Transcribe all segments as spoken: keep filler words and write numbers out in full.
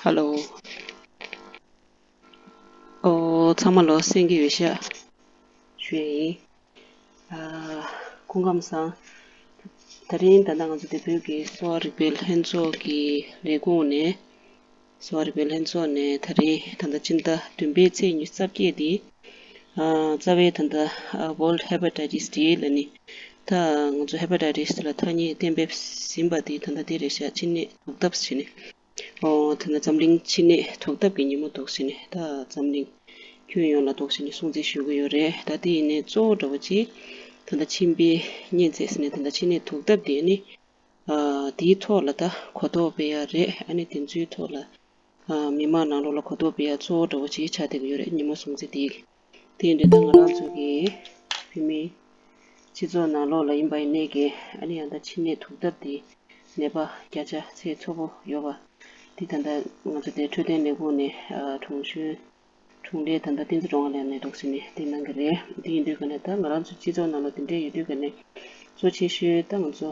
ཧ་ལོ། ཨོ། ཚང་མ་ལོ་གསན་གྱི་ཡོད་ཤག་ཞུ་ཡ་ཡིན། ཨ། སྐུ་ཁམས་བཟང་། དེ་རིང་ད་ལྟ་ང་ཚོ་དེ་བོད་ཀྱི་གསོ་བ་རིག་པའི་ལྷན་ཚོགས་ཀྱི་ལས་ཁུངས་ནས། གསོ་བ་རིག་པའི་ལྷན་ཚོགས་ནས་དེ་རིང་ད་ལྟ་སྤྱི་ཟླ་བདུན་པའི་ཚེས་ཉི་ཤུ་རྩ་བརྒྱད་དེ། ཨ། རྩ་བའི་ད་ལྟ་ཨ། World Hepatitis Day ལ་ནི། ད་ང་ཚོ་ཧེ་པ་ཊའི་ཊི་སི་ལ་ཐ་སྙད་གཏན་འབེབས་ཟིན་པ་དེ་ད་ལྟ་དེ་རེད་ཤག་སྤྱི་ནད་དུག་ཐབས་ཟེར་ནས། ཨོ། ད་ལྟ་འཛམ་གླིང་སྤྱི་ནད་དུག་ཐབས་ཀྱི་ཉིན་མོ་འདུག་ཟེར་ནས། ད་འཛམ་གླིང་ཁྱོན་ཡོངས་ལ་འདུག་ཟེར་ནས་སྲུང་བརྩི་ཞུ་གི་ཡོད་རེད། ད་དེ་ཡིན་ནའི་གཙོ་བོ་འདྲ་བོ་ཅིག་ད་ལྟ་མཆིན་པའི་གཉན་ཚད་ཟེར་ནས། ད་ལྟ་མཆིན་ནད་དུག་ཐབས་དེ་ནི། ཨ། དེའི་ཐོག་ལ་ད་གོ་རྟོགས་སྤེལ་ཡ་རེད། ཨ་ནི་དེ་ཚོའི་ཐོག་ལ། ཨ། མི་མང་ནང་ལོགས་ལ་གོ་རྟོགས་སྤེལ་ཡ་གཙོ་བོ་འདྲ་བོ་ཅིག་ཆགས་བསྡད་ཀྱི་ཡོད་རེད། ཉིན་མོ་སྲུང་བརྩི་དེ། དེ་ཡིན་དུས་ད་ང་རང་ཚོ་གི་བོད་མིའི་སྤྱི་ཚོགས་ནང་ལོགས་ལ་ཡིན་པ་ཡིན་ནའི་གི། ཨ་ནི་ཡང་ད་མཆིན་ནད་དུག་ཐབས་དེ་ནད་པ་བརྒྱ་ཆ་ཚད་མཐོ་པོ་ཡོད་པ་དེ་ད་ལྟ་ང་ཚོ་དེ་འཕྲོད་བསྟེན་ལས་ཁུངས་ནས། ཨ། དྲུང་གཞོན་དྲུང་ལས་ད་ལྟ་བསྟན་འཛིན་སྒྲོལ་དཀར་ལགས་ནས་འདུག་ཟེར་ནས་དེ་གནང་གི་རེད། དེ་ཡིན་དུས་ཀ་ནས་ད་ང་རང་ཚོ་སྤྱི་ཚོགས་ནང་ལ་དེ་འདྲས་ཡོད་དུས་ཀ་ནས། གཙོ་ཆེ་ཤོས་ད་ང་ཚོ།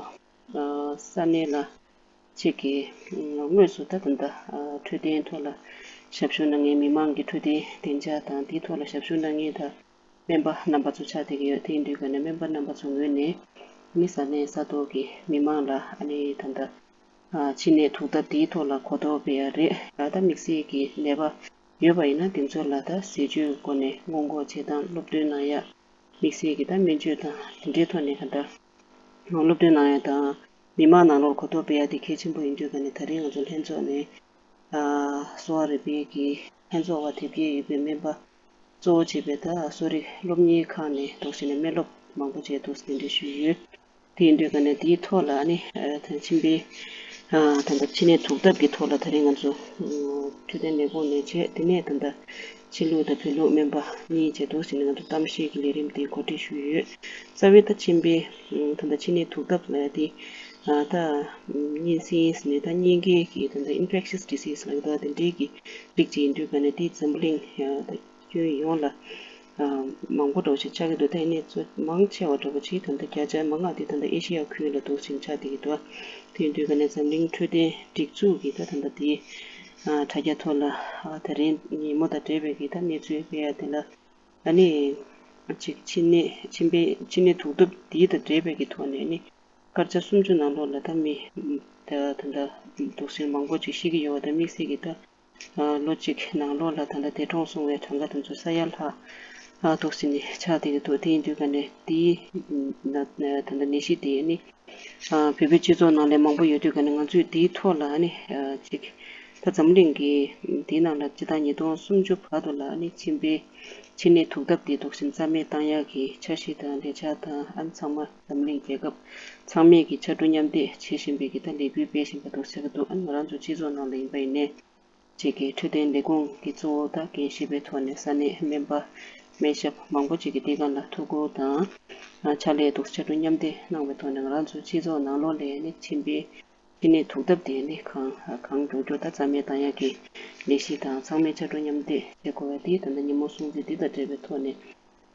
ཨ། ས་གནས་ལ་ཅིག་གི། ཨ། དངོས་སུ་ད་ད་ལྟ། ཨ། འཕྲོད་བསྟེན་ཐོག་ལ་ཞབས་ཞུ་གནང་མཁན། མི་མང་གི་འཕྲོད་བསྟེན་བདེ་འཇགས་དང་དེའི་ཐོག་ལ་ཞབས་ཞུ་གནང་མཁན་དང་སྨན་པ་རྣམ་པ་ཚོ་ཆགས་བསྡད་ཀྱི་ཡོད། དེ་ཡིན་དུས་ཀ་ནས་སྨན་པ་རྣམ་པ་ཚོ་ངོས་ནས་ཨ་ནི་ས་གནས་ས་ཐོག་གི་མི་མང་ལ་ཨ་ནི་ད་ལྟ། ཨ། མཆིན་ནད་དུག་ཐབས་དེའི་ཐོག་ལ་གོ་རྟོགས་སྤེལ་ཡ་རེད། ཨ། ད་དམིགས་བསལ་གྱི་ནད་པ་ཡོད་པ་ཡིན་ན་དེ་ཚོ་ལ་ད་ཟས་སྤྱོད་སྒོ་ནས་སྔོན་འགོག་བྱེད་སྟངས་སློབ་སྟོན་གནང་ཡ། དམིགས་བསལ་གྱི་ད་སྨན་བཅོས་དང་དེ་འདྲའི་ཐོག་ནས་ག་འདྲ་སློབ་སྟོན་གནང་ཡ་དང་། མི་མང་ནང་ལོགས་གོ་རྟོགས་སྤེལ་ཡ་དེ་གལ་ཆེན་པོ་ཡིན་དུས་ཀ་ནས། ད་རིང་ང་ཚོ་ལྷན་ཚོགས་ནས། ཨ། གསོ་བ་རིག་པའི་གི་ལྷན་ཚོགས་པ་དེབ་སྐྱེལ་ཡོད་པའི་སྨན་པ་གཙོ་བོ་བྱས་པའི་ད་གསོ་རིག་སློབ་གཉེར་ཁང་ནས་འདུག་ཟེར་ནས་སྨན་སློབ་མང་པོ་བྱས་འདུག་ཟེར་དེ་འདྲ་ཞུས་ཡོད། དེ་ཡིན་དུས་ཀ་ནས་དེའི་ཐོག་ལ་ཨ་ནི། ཨ། ད་མཆིན་པའི། ཨ། ད་ལྟ་མཆིན་ནད་དུག་ཐབས་ཀྱི་ཐོག་ལ་ད་རིང་ང་ཚོ། ཨ། འཕྲོད་བསྟེན་ལས་ཁུངས་ནས་བྱས། དེ་ནས་ད་ལྟ་ཕྱི་ལུགས་དང་བོད་ལུགས་སྨན་པ་གཉིས་བྱས་འདུག་ཟེར་ནས་ང་ཚོ་གཏམ་བཤད་ཀྱི་ལས་རིམ་དེ་གོ་སྒྲིག་ཞུས་ཡོད། རྩ་བའི་ད་མཆིན་པའི། ཨ། ད་ལྟ་མཆིན་ནད་དུག་ཐབས་ལབ་ཡ་དེ། ཨ། ད་གཉན་སྲིན་ཟེར་ནས་ད་གཉན་འགོག་གི་ད་ལྟ་infectious disease ལབ་ཡ་ད་དེ་འདྲའི་གི་རིགས་ཅིག་ཡིན་དུས་ཀ་ནས། དེ་འཛམ་གླིང་ཡ་ད་ཁྱོན་ཡོངས་ལ། ཨ། མང་པོ་འདྲ་བོ་ཞིག་ཆགས་ཀྱི་འདུག་ད་ཡིན་ནའི་གཙོ་མང་ཆེ་བ་འདྲ་བོ་ཅིག་ད་ལྟ་བརྒྱ་ཆ་མང་ང་དེ་ད་ལྟ་ཨེ་ཤི་ཡ་ཁུལ་ལ་འདུག་ཟེར་ཆགས་བསྡད་ཀྱི་འདུག་དེ་ཡིན་དུས་ཀ་ནས་འཛམ་གླིང་འཕྲོད་བསྟེན་སྒྲིག་འཛུགས་ཀྱི་ད་ད་ལྟ་དེའི། ཨ། དྲ་རྒྱ་ཐོག་ལ། ཨ། དེ་རིང་ཉིན་མོ་དང་འབྲེལ་བའི་གི་ད་གནས་ཚུལ་སྤེལ་ཡ་དེ་ལ། ཨ་ནི་ཅིག་མཆིན་ནད། མཆིན་པའི། མཆིན་ནད་དུག་ཐབས་དེ་དང་འབྲེལ་བའི་གི་ཐོག་ནས་ནི་སྐར་ཆ་སུམ་ཅུ་ནང་ལོགས་ལ་ད་མི་ད་ད་ལྟ་དུག་སེལ་མང་པོ་ཅིག་ཤི་གི་ཡོད་པ་དང་། དམིགས་བསལ་གྱི་ད། ཨ། ལོ་གཅིག་ནང་ལོགས་ལ་ད་ལྟ་འདས་གྲོངས་སོང་བའི་གྲངས་ཀ་དེ་ཚོ་ས་ཡ་ལྷག་ཨ། འདུག་ཟེར་ནས་ཆགས་བསྡད་ཀྱི་འདུག་དེ་ཡིན་དུས་ཀ་ནས་དེའི་ན་ད་ལྟ་ནད་གཞི་དེ་ནི། ཨ། བོད་པའི་སྤྱི་ཚོགས་ནང་ལ་མང་པོ་ཡོད་དུས་ཀ་ནས། ང་ཚོས་དེའི་ཐོག་ལ་ཨ་ནི། ཨ། ཅིག་ད་འཛམ་གླིང་གི་དེའི་ནང་ལ་སྤྱི་ཟླ་ཉིས་སྟོང་སུམ་ཅུ་བར་དུ་ལ་ཨ་ནི་མཆིན་པའི། མཆིན་ནད་དུག་ཐབས་དེ་འདུག་ཟེར་རྩ་མེད་བཏང་ཡག་གི་འཆར་གཞི་དང་ལས་འཆར་དང་། ཨ་ནི་ཚང་མ་འཛམ་གླིང་རྒྱལ་ཁབ་ཚང་མས་ཀྱི་ཕྱར་གྲུ་མཉམ་འདེགས་བྱེད་བཞིན་པའི་གི་ད་ལས་འགུལ་སྤེལ་བཞིན་པ་འདུག་ཟེར་གྱི་འདུག་ཨ་ནི་ང་རང་ཚོ་སྤྱི་ཚོགས་ནང་ལ་ཡིན་པ་ཡིན་ནའི། ཅིག་གི་འཕྲོད་བསྟེན་ལས་ཁུངས་ཀྱི་གཙོ་བོ་དང་འགན་བཞེས་པའི་ཐོག་ནས་ས་གནས་སྨན་པ་སྨན་ཞབས་མང་པོ་ཅིག་གིས་དེ་སྒང་ལ་ཐུགས་ཁུར་དང་། ཨ། ཕྱག་ལས་འདུག་ཕྱར་གྲུ་མཉམ་འདེགས་གནང་བའི་ཐོག་ནས། ང་རང་ཚོ་སྤྱི་ཚོགས་ནང་ལོགས་ལ་ནི་མཆིན་པའི་མཆིན་ནད་དུག་ཐབས་དེ་ནི་གང་གང་མགྱོགས་མགྱོགས་ད་རྩ་མེད་བཏང་ཡག་གི་ལས་གཞི་དང་ཚང་མས་ཕྱར་གྲུ་མཉམ་འདེགས་བྱེད་དགོས་པ་དེ་ད་ལྟ་ཉིན་མོ་སྲུང་བརྩི་འདི་དང་འབྲེལ་བའི་ཐོག་ནས།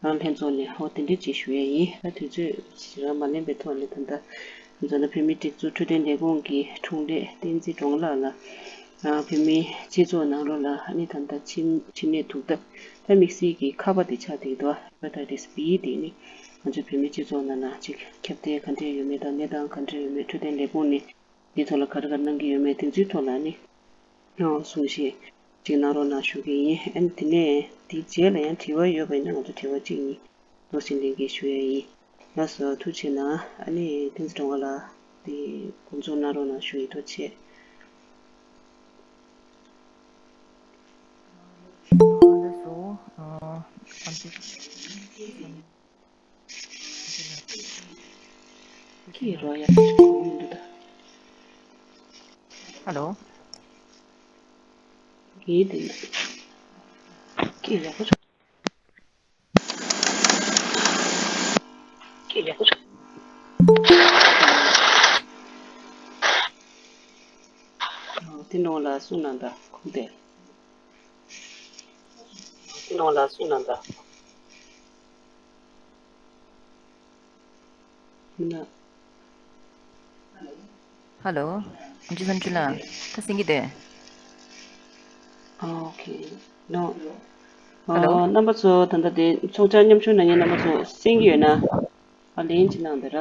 ཨ། ལྷན་ཚོགས་ནས་ཧོ་དེ་འདྲ་ཅིག་ཞུ་ཡས་ཡིན། ད་དུས་ཚོད་ཞེ་དྲག་མ་ལེན་པའི་ཐོག་ནས། ད་ལྟ་ང་ཚོ་ནི་བོད་མིའི་སྒྲིག་འཛུགས་འཕྲོད་བསྟེན་ལས་ཁུངས་ཀྱི་དྲུང་ལས་བསྟན་འཛིན་སྒྲོལ་དཀར་ལགས་ལ། ཨ། བོད་མིའི་སྤྱི་ཚོགས་ནང་ལོགས་ལ་ཨ་ནི་ད་ལྟ་མཆིན་མཆིན་ནད་དུག་ཐབས་ད་དམིགས་བསལ་གྱི་ཁ་པར་དེ་ཆགས་བསྡད་འདུག་ཧེ་པ་ཊའི་ཊི་སི་བི་དེ་ནི་ང་ཚོ་བོད་མིའི་སྤྱི་ཚོགས་ནང་ན་ཅིག་ཁྱབ་གདལ་ག་འདྲས་ཡོད་མེད་དང་། གནས་སྟངས་ག་འདྲས་ཡོད་མེད། འཕྲོད་བསྟེན་ལས་ཁུངས་ནས་འདིའི་ཐོག་ལ་ག་རེ་ག་རེ་གནང་གི་ཡོད་མེད། དེ་ཚོའི་ཐོག་ལ་ནི། ཨོ། གསུང་བཤད་ཅིག་གནང་རོགས་གནང་ཞུ་གི་ཡིན། ཨ་ནི་དེ་ནས་དེའི་རྗེས་ལ་ཡང་དྲི་བ་ཡོད་པ་ཡིན་ན་ང་ཚོ་དྲི་བ་གཅིག་གཉིས་འདུག་སེ་ལེན་གྱིས་ཞུ་ཡ་ཡིན། ལགས་སོ། ཐུགས་རྗེ་གནང་། ཨ་ནི་བསྟན་འཛིན་སྒྲོལ་དཀར་ལགས་དེ་འགོ་འཛུགས་གནང་རོགས་གནང་ཞུ་ཡིན། ཐུགས་རྗེ་ཆེ། ལགས་སོ། ཨ། ཨ་ཙི། ཀྱེ་རོ་ཡ། ཧ་ལོ། ཀྱེ་དེ། ཀྱེ་ཡག་པོ་བྱུང་། ཀྱེ་ཡག་པོ་བྱུང་། དེ་ནང་ལ་གསུང་གནང་དང་ཁུངས་ཏེ། དེ་ནང་ལ་གསུང་གནང་དང་། མིན་ན། ཧ་ལོ། ཨམ་ཆི་བསམ་འགྲུབ་ལགས། ད་གསན་གྱི་འདུག་ཨོ་ཁེ། ནོ། ཧེ་ལོ། ཨ། རྣམ་པ་ཚོ་ད་ལྟ་དེ་ཚོགས་བཅར་མཉམ་ཞུགས་གནང་མཁན་རྣམ་པ་ཚོ་གསན་གྱི་ཡོད་ན། ཨ། ལན་ཅིག་གནང་དེ་ར།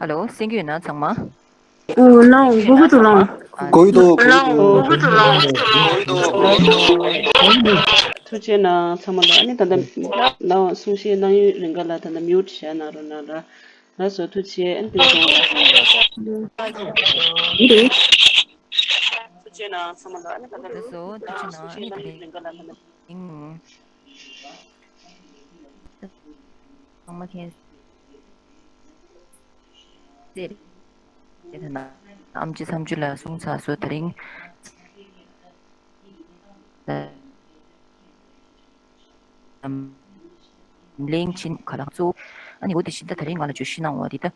ཧེ་ལོ། གསན་གྱི་ཡོད་ན་ཚང་མ། ཨོ་ལའོ། གོ་གི་འདུག་ལའོ། གོ་གི་འདུག་གོ་གི་འདུག་ཐུགས་རྗེ་གནང་ཚང་མ་ལ། ཨ་ནི་ད་ལྟ་ལའོ་གསུང་བཤད་གནང་ཡུན་རིང་ག་ལ་ད་ལྟ་མིའུ་ཊི་བཞག་གནང་རོགས་གནང་ར། ལགས་སོ། ཐུགས་རྗེ་ཆེ། ཨ་ནི་དེ་སོང་། ཐུགས་རྗེ་གནང་ཚང་མ་ལ། ཨ་ནི་ད་ལྟ་ལགས་སོ། ཐུགས་རྗེ་གནང་། ཨ་ནི་ད་རིང་ཚང་མ་མཁྱེན། ཟེར། དེ་ན་ཨམ་ཆི་མཚམས་ཆུ་ལ་གསུངས་ཚར་སོང་། དེ་རིང་ལན་ཕྱིན་ག་ལ་གཙོ། ཨ་ནི་འོ་དེ་བཞིན་ད་དེ་རིང་ང་ལ་བརྗོད་གཞི་གནང་བ་འདི་ད།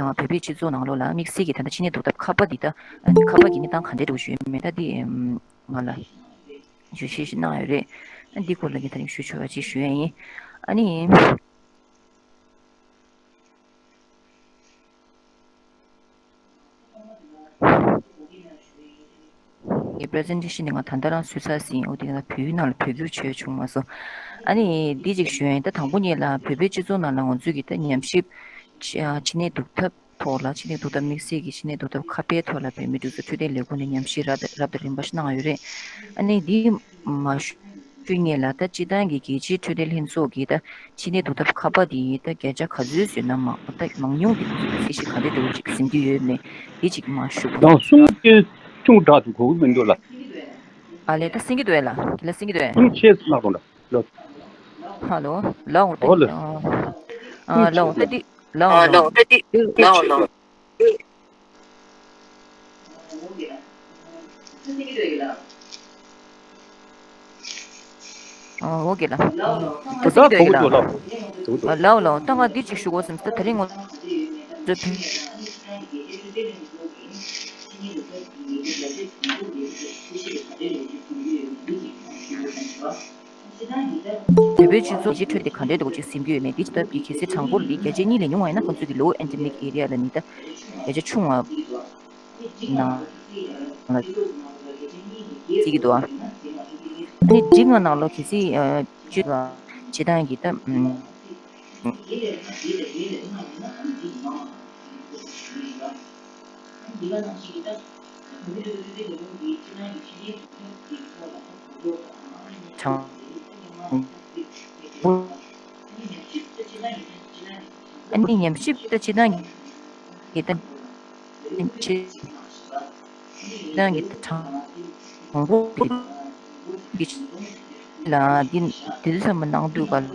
བོད་པའི་སྤྱི་ཚོགས་ནང་ལོགས་ལ་དམིགས་བསལ་གྱི་ད་ལྟ་ཕྱི་ནད་བཟློག་ཐབས་ཁ་པ་འདི་ད། ཁ་པ་གི་གནས་སྟངས་ག་འདྲས་འགྲོ་བཞིན་ཡོད་མེད་ད་འདི། ང་ལ་བརྗོད་གཞི་ཞིག་གནང་ཡོད་རེད། ཨ། འདི་སྐོར་ལ་ངས་ད་རིང་ཞུ་ཆོག་པ་ཅིག་ཞུ་ཡ་ཡིན། ཨ་ནི། ངའི་པི་རི་ཛེན་ཊེ་ཤན་འདི་ང་ད་ལྟ་རང་བཟོས་ཚར་ཟིན། འོ་དེ་ང་བོད་ཡིག་ནང་ལ་བོད་སྒྱུར་བྱས་བྱུང་མ་སོང་། ཨ་ནི་འདི་གཅིག་ཞུ་ཡ་ཡིན། ད་དང་པོ་ཉིད་ལ་བོད་པའི་སྤྱི་ཚོགས་ནང་ལ་ང་ཚོས་ཀྱི་ད་ཉམས་ཞིབ་ཕྱི་ཕྱི་ནད་བཟློག་ཐབས་ཐོག་ལ། ཕྱི་ནད་བཟློག་ཐབས། དམིགས་བསལ་གྱི་ཕྱི་ནད་བཟློག་ཐབས་ཁ་པའི་ཐོག་ལ་བོད་མིའི་སྒྲིག་འཛུགས་འཕྲོད་བསྟེན་ལས་ཁུངས་ནས་ཉམས་ཞིབ་རབ་དང་རིམ་པ་ཞིག་གནང་ཡོད་རེད། ཨ་ནི་འདི་མ་ཞུ་ཞུ་ངེས་ལ། ད་སྤྱི་བཏང་གི་རྒྱལ་སྤྱིའི་འཕྲོད་བསྟེན་ལྷན་ཚོགས་ཀྱིས་ད་ཕྱི་ནད་བཟློག་ཐབས་ཁ་པ་དེ་ད་བརྒྱ་ཆ་ག་ཚོད་བཟོས་ན་མང་ད་མང་ཉུང་དེ་ཚོ་གི་ཚད་གཞི་ག་འདྲ་འདྲ་བོ་ཅིག་ཟིན་གྱི་ཡོད་མེད་དེ་ཅིག་མ་ཞུ་བ། ཡང་གསུང་སྐད་ཆུང་དྲགས་འདུག་གོ་གི་མི་འདུག་ལ། ཨ་ལས། ད་གསན་གྱི་འདུག་ཨེ་ལ། དེ་ལ་གསན་གྱི་འདུག་ཨེ། གསུང་ཆེ་ཙམ་གནང་རོགས་འདྲ་ལོ། ཧ་ལོ། ལའོ། ད་འོ་ལེ། ཨ། ཨ། ལའོ། ད་འདི་ལའོ་ལའོ། ད་འདི་ལའོ་ལའོ། ཨོ་ཨོ་ཁེ་ལ། ད་ད་སེང་གེ་གོ་གི་འདུག་ལ། ལ། གོ་གི་འདུག་ལའོ་ལའོ། ད་ང་འདི་གཅིག་ཞུ་དགོས་བསམ་སོང་། ད་དེ་རིང་ངོ་ཚོ་བོད། བོད་པའི་སྤྱི་ཚོགས་ཀྱི་འཕྲོད་བསྟེན་ག་འདྲའི་འདྲ་བོ་ཅིག་ཟིན་གྱི་ཡོད་མེད། འདི་ལྟ་བུའི་གལ་སྲིད་གྲངས་འབོར་འདི་བརྒྱ་ཆ་གཉིས་ལས་ཉུང་བ་ཡིན་ན་ཁོང་ཚོས་ཀྱི་low endemic area ལ་ནི་ད་བརྒྱ་ཆ་ཆུང་བ་ནང་ལ་བརྩི་གི་འདུག་ཨ་ནི་འགྲིག་ང་ནང་ལོ་གལ་སྲིད་ཨ་བཅུ་ལ་སྤྱི་བཏང་གི་ད་ཨུམ། གྲངས་པོ། ཨ་ནི་ཉམས་ཞིབ་ད་སྤྱི་བཏང་གི་ད་སྤྱི་བཏང་གི་གྲངས་པོ་གི་ལ་འདི་དེ་ཚོ་ཚང་མ་ནང་དུ་ག་ལ།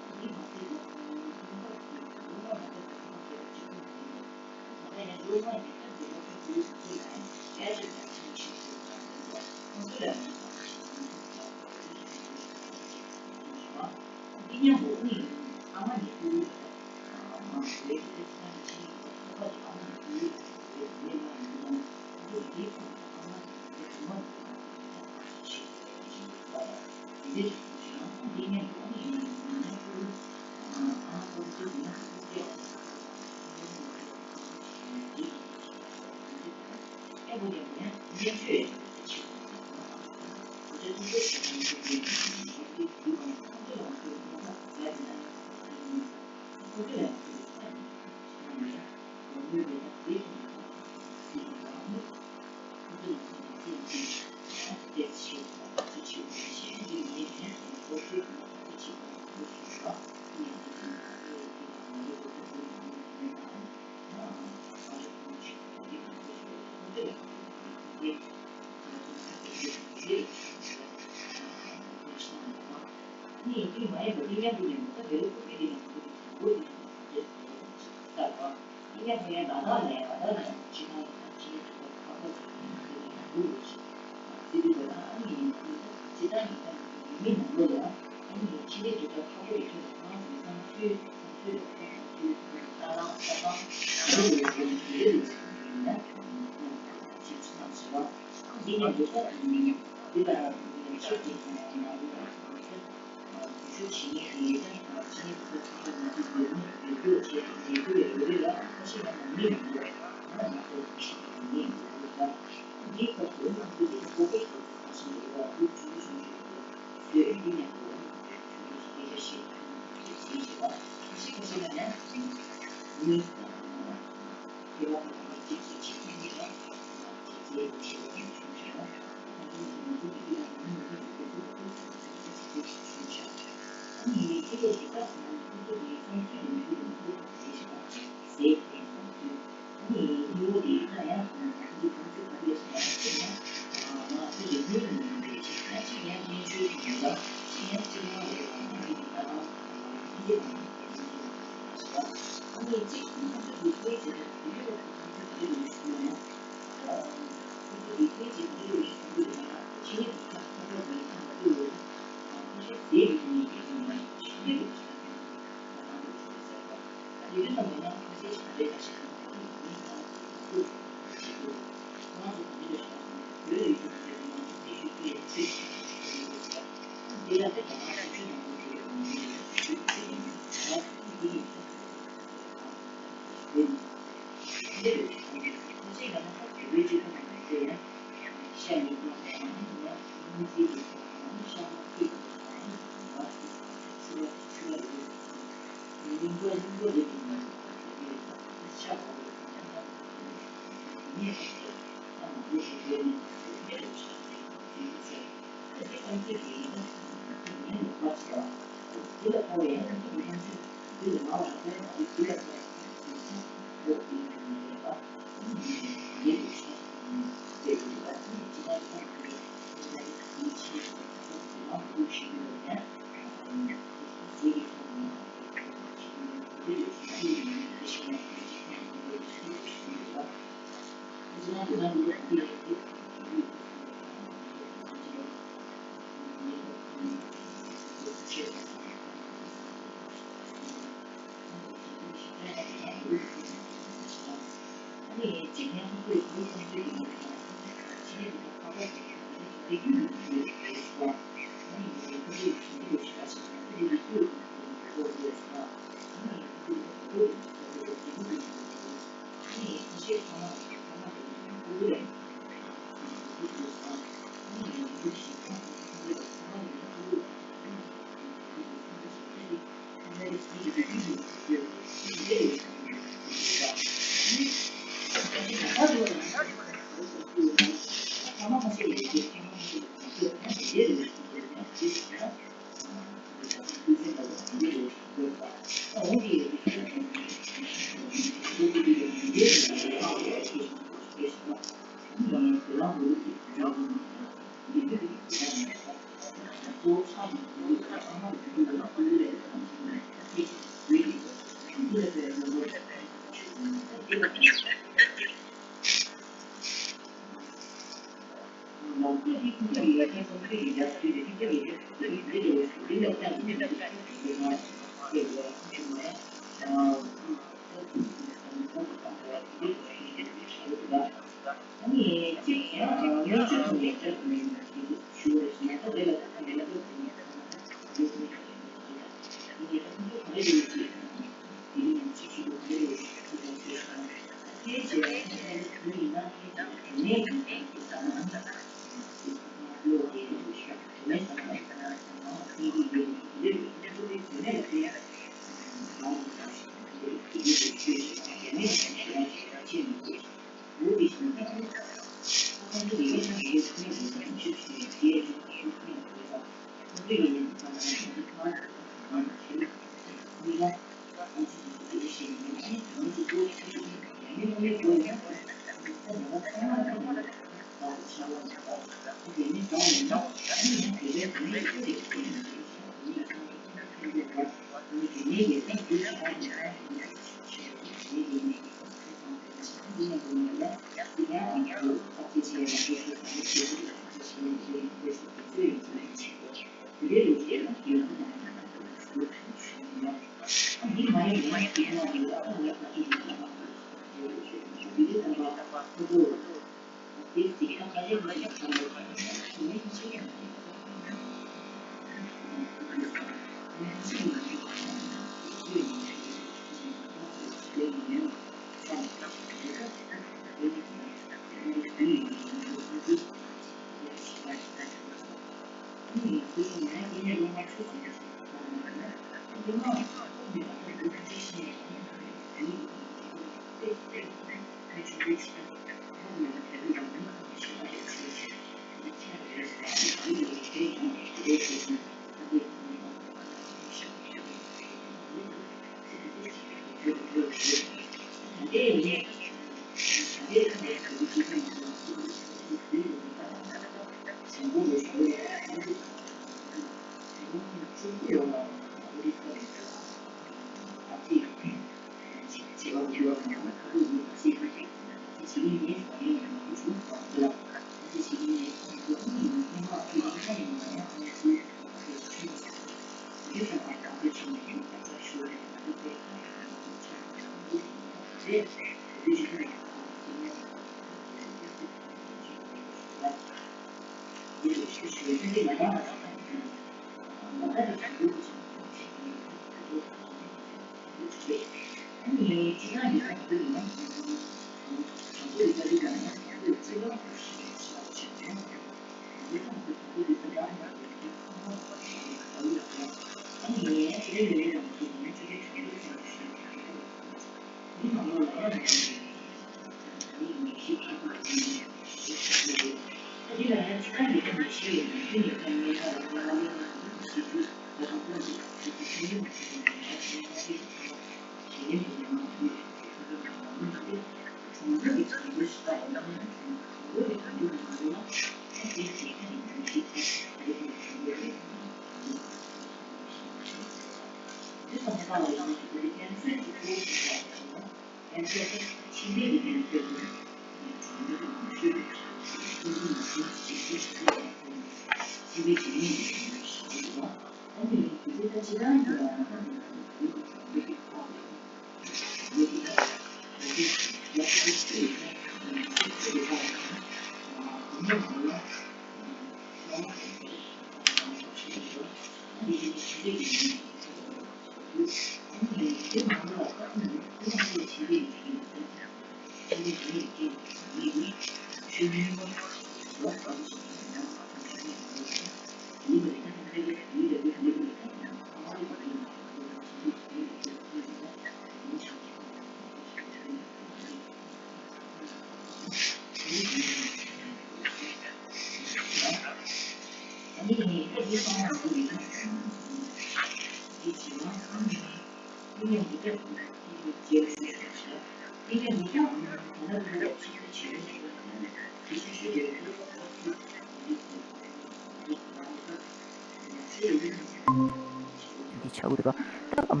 འདི་ཆགས་ཀྱི་འདུག་ག་ད་ཨམ་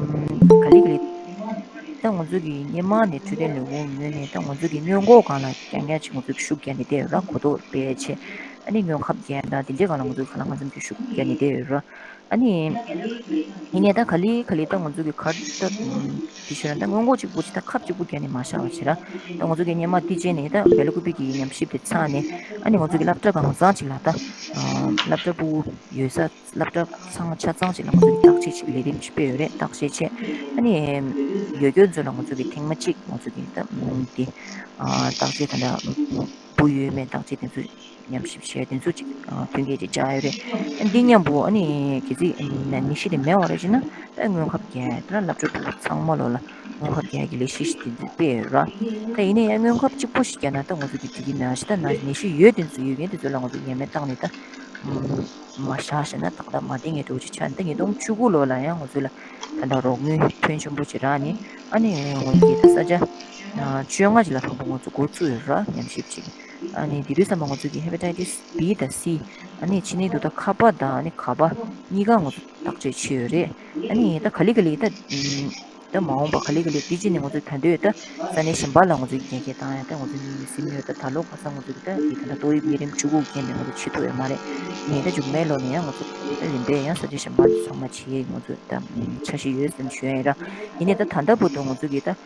ག་ལེ་ག་ལེ། ད་ང་ཚོ་གི་སྔོན་མ་ནས་འཕྲོད་བསྟེན་ལས་ཁུངས་ངོས་ནས་ད་ང་ཚོ་གི་སྔོན་འགོག་སྒང་ལ་རྐྱང་རྐྱང་ཅིག་ང་ཚོ་གི་ཤུགས་རྒྱག་ནས་བསྡད་ཡོད་ར། གོ་རྟོགས་སྤེལ་ཆེད། ཨ་ནི་སྔོན་ཁབ་རྒྱག་དང་དེ་འདྲའི་སྒང་ལ་ང་ཚོ་གི་གང་ལ་གང་འཚམ་གྱི་ཤུགས་རྒྱག་ནས་བསྡད་ཡོད་ར། ཨ་ནི། ཡིན་ནའི་ད་ག་ལེ་ག་ལེ་ད་ང་ཚོ་གི་གར་ད་དེ་ཞུ་ན་ད་སྔོན་འགོག་གཅིག་པུ་ཅིག་ད་ཁབ་གཅིག་པུ་བརྒྱབ་ནས་མ་བཞག་པ་བྱས་ར། ད་ང་ཚོ་གི་སྔོན་མ་དེ་བྱས་ནས་ད་བེ་ལ་ཀུ་པི་གི་ཉམས་ཞིབ་དེ་ཚར་ནས། ཨ་ནི་ང་ཚོ་གི་སློབ་གྲྭ་གང་ག་ཚང་ཅིག་ལ་ད་སློབ་གྲྭ་ཕྲུ་གུ་ཡོད་ས། སློབ་གྲྭ་ཚང་མ་ཆ་ཚང་ཅིག་ལ་ང་ཚོ་གི་བརྟག་དཔྱད་ཅིག་ལས་རིམ་ཅིག་སྤེལ་ཡོད་རེད། བརྟག་དཔྱད་བྱས། ཨ་ནི་ཡོད་རྒྱུ་ཚོ་ལ་ང་ཚོ་གི་ཐེངས་མ་གཅིག་ང་ཚོ་གི་ད་དེ་བརྟག་དཔྱད་ད་ད་འབུ་ཡོད་མེད་བརྟག་དཔྱད་དེ་ཚོ། ཉམས་ཞིབ་བྱས་དེ་ཚོ་ཅིག་ཨ་མཐུན་རྐྱེན་ཅིག་བྱ་ཡོད་རེད། འདི་མཉམ་པོ་ཨ་ནི་གལ་སྲིད་ནད་གཞི་དེ་མེད་པ་རེད་ཅེ་ན། ད་སྔོན་ཁབ་རྒྱག་དེ་ལ་སློབ་གྲྭ་ཕྲུ་གུ་ཚང་མ་ལོ་ལ་སྔོན་ཁབ་རྒྱག་གི་ལས་གཞི་ཞིག་དེ་ཚོ་སྤེལ་ཡོད་ར། ད་ཡིན་ན་ཡང་སྔོན་ཁབ་གཅིག་པོ་ཞིག་རྒྱག་ན་ད་ང་ཚོ་གི་དེ་གི་ནད་གཞི་ད་ན་ནད་གཞི་ཡོད་དེ་ཚོ་ཡོད་མཁན་དེ་ཚོ་ལ་ང་ཚོ་ཉེན་མེད་བཏང་ནས་ད་ མ་བཞག་ཞེ་ན་ཏག་ཏག་མ་བསྡད་མཁན་འདྲ་བོ་ཅིག་ཆགས། ད་ཉིས་སྟོང་བཅུ་དགུ་ལོ་ལ་ཡང་ང་ཚོ་ལ་ད་ལྟ་རོགས་དངུལ་ཕོན་ཆེན་པོ་ཅིག་རག་ནས། ཨ་ནི་ང་ཚོ་གི་ད་ས་ཆ་བཅོ་ལྔ་ཅིག་ལ་མཐོན་པོ་ང་ཚོ་འགོ་བཙུགས་ཡོད་ར། ཉམས་ཞིབ་ཅིག། ཨ་ནི་དེ་དུས་ཙམ་པ་ང་ཚོ་གི་ཧེ་པ་ཊའི་ཊི་སི་བི་དང་སི། ཨ་ནི་མཆིན་ནད་དུག་ད་ཁ་པ་དང་ཨ་ནི་ག་པ་གཉིས་ཀ་ང་ཚོ་བརྟག་དཔྱད་བྱས་ཡོད་རེད། ཨ་ནི་ད་ག་ལེ་ག་ལེ་ད་ད་མ་འོངས་པ་ག་ལེ་ག་ལེ་དེ་རྗེས་ནས་ང་ཚོ་ད་འདོད་ད་ས་གནས་གཞན་པ་ལ་ང་ཚོ་གི་རྒྱ་སྐྱེད་བཏང་ཡ་ད་ང་ཚོ་གཉིས་ནས་སེམས་ཡོད། ད་ད་ལོ་ཁ་སང་ང་ཚོ་གི་ད་དེ་ད་ད་ཏོག་དབྱིབས་གཉན་རིམས་བཅུ་དགུ་གི་རྐྱེན་པས་ང་ཚོ་བྱེད་ཐུབ་ཡོད་མ་རེད། ཡིན་ནའི་ད་མཇུག་མའི་ལོ་ནས་ཡང་ང་ཚོ་ད་རིམ་པས་ཡང་ས་ཆ་གཞན་པ་ཚང་མ་བྱེད་ཡས་ང་ཚོ་ད་འཆར་གཞི་ཡོད་ཟེར་ཞུ་ཡ་ཡིན་ར། ཡིན་ནའི་ད་ད་ལྟ་བར་དུ་ང་ཚོ་གི་ད་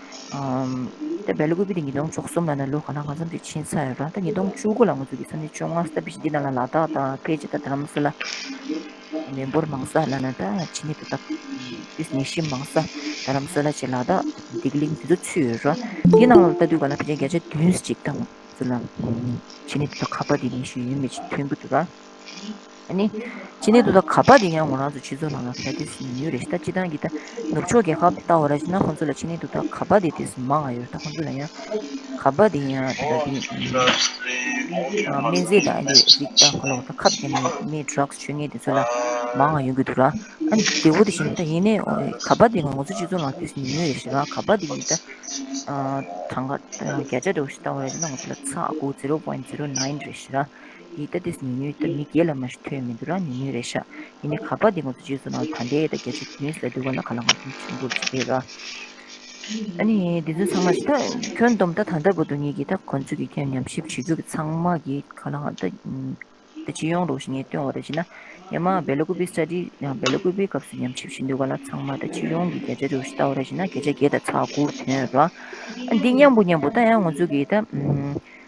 ད་བེ་ལ་ཀུ་པི་དེ་ཉིས་སྟོང་བཅུ་གསུམ་ལ་ན་ལོ་ག་ལ་གང་འཚམ་ཅིག་ཕྱིན་ཚར་ཡོད་ར། ད་ཉིས་སྟོང་བཅུ་དགུ་ལ་ང་ཚོ་གི་ས་གནས་བཅོ་ལྔ་ས་བྱི་འདི་ནང་ལ་ལ་དྭགས་དང་ཕལ་ཆེར་ད་རྡ་རམ་ས་ལ། མི་འབོར་མང་ས་ལ་ན་ད་མཆིན་ནད་དུག་ད་དེ་ནད་གཞི་མང་ས་རྡ་རམ་ས་ལ་བྱས་ལ་དྭགས་བདེ་ལེགས་དེ་ཚོ་ཚུད་ཡོད་ར། དེ་ནང་ལ་ལྟ་དུས་ག་ལ་ཕལ་ཆེར་བརྒྱ་ཆ་བདུན་ཅིག་དང་ཚོ་ལ་མཆིན་ནད་དུག་ད་ཁ་པ་དེ་ནད་གཞི་ཡོད་མེད་ཅིག་ཐོན་གི་འདུག་ར། ཨ་ནི་མཆིན་ནད་དུག་ད་ཁ་པ་དེ་ཡང་ང་རང་ཚོ་སྤྱི་ཚོགས་ནང་ལ་ད་དེ་ཉུང་ཉུང་རེད་ཤག། ད་སྤྱི་བཏང་གི་ད་ནུབ་ཕྱོགས་རྒྱལ་ཁབ་ལྟ་བ་ར་ཅིག་ན་ཁོང་ཚོ་ལ་མཆིན་ནད་དུག་ད་ཁ་པ་དེ་དེ་མང་ང་ཡོད། ད་ཁོང་ཚོ་ལ་ཡང་ཁ་པ་དེ་ཡང་ད་ལྟ་དེ་སྨན་རྫས་དང་ཨ་ནི་རིགས་དང་ཁ་ལོ་ད་ཁབ་རྒྱག་མཁན་མི་ཌྲག་སི་མཆོད་མཁན་དེ་ཚོ་ལ་མང་ང་ཡོང་གི་འདུག་ར། ཨ་ནི་དེ་བོ་དེ་བཞིན་ད་ཡིན་ནའི་ཁ་པ་དེ་ང་ཚོ་སྤྱི་ཚོགས་ནང་དེ་ཉུང་ཉུང་རེད་ཤག་ར། ཁ་པ་དེ་ཡིན་ད་གྲངས་ཀ་བརྒྱ་ཆ་འདྲ་བོ་ཞིག་ལྟ་བ་རེད་ན་ང་ཚོ་ལ་ཚེག་དགུ་zero point zero nine རེད་ཤག་ར། དེ་ད་དེ་ཉུང་ཉུང་ད་མི་བརྒྱད་ལ་མ་ཞིག་ཐོན་མི་འདུག་ར། ཉུང་ཉུང་རེད་ཤག། ཡིན་ནའི་ཁ་པ་དེ་ང་ཚོ་སྤྱི་ཚོགས་ནང་ད་ལྟའི་ད་བརྒྱ་ཆ་བདུན་ལ་འདུག་ག་ན་ག་ལ་ང་ཚོ་ཆེན་པོ་ཅིག་རེད་ར། ཨ་ནི་འདི་ཚོ་ཚང་མ་ཞིག་ད་ཁྱོན་བསྡོམས་ད་ད་ལྟ་བར་དུ་ངེད་ཀྱིས་ད་ཁོང་ཚོ་གི་ཁྱོན་ཉམས་ཞིབ་བྱེད་རྒྱུ་གི་ཚང་མ་གི་ག་ལ་ང་ད་ད་སྤྱི་ཡོངས་རོགས་ཞིག་ངས་སྟོན་བ་རེད་ཅེ་ན། སྔོན་མ་བེ་ལ་ཀུ་པི་སི་ཊ་ཌི་ཡང་བེ་ལ་ཀུ་པིའི་སྐབས་སུ་ཉམས་ཞིབ་བྱེད་འདུག་ག་ལ་ཚང་མ་ད་སྤྱི་ཡོངས་ཀྱི་བརྒྱ་ཆ་རེ་ཞིག་ལྟ་བ་རེད་ཅེ་ན་བརྒྱ་ཆ་བརྒྱད་དང་ཚེག་དགུ་ཐོན་ཡོད་ར། ཨ་འདི་མཉམ་པོ་མཉམ་པོ་ད་ཡང་ང་ཚོ་གི་ད་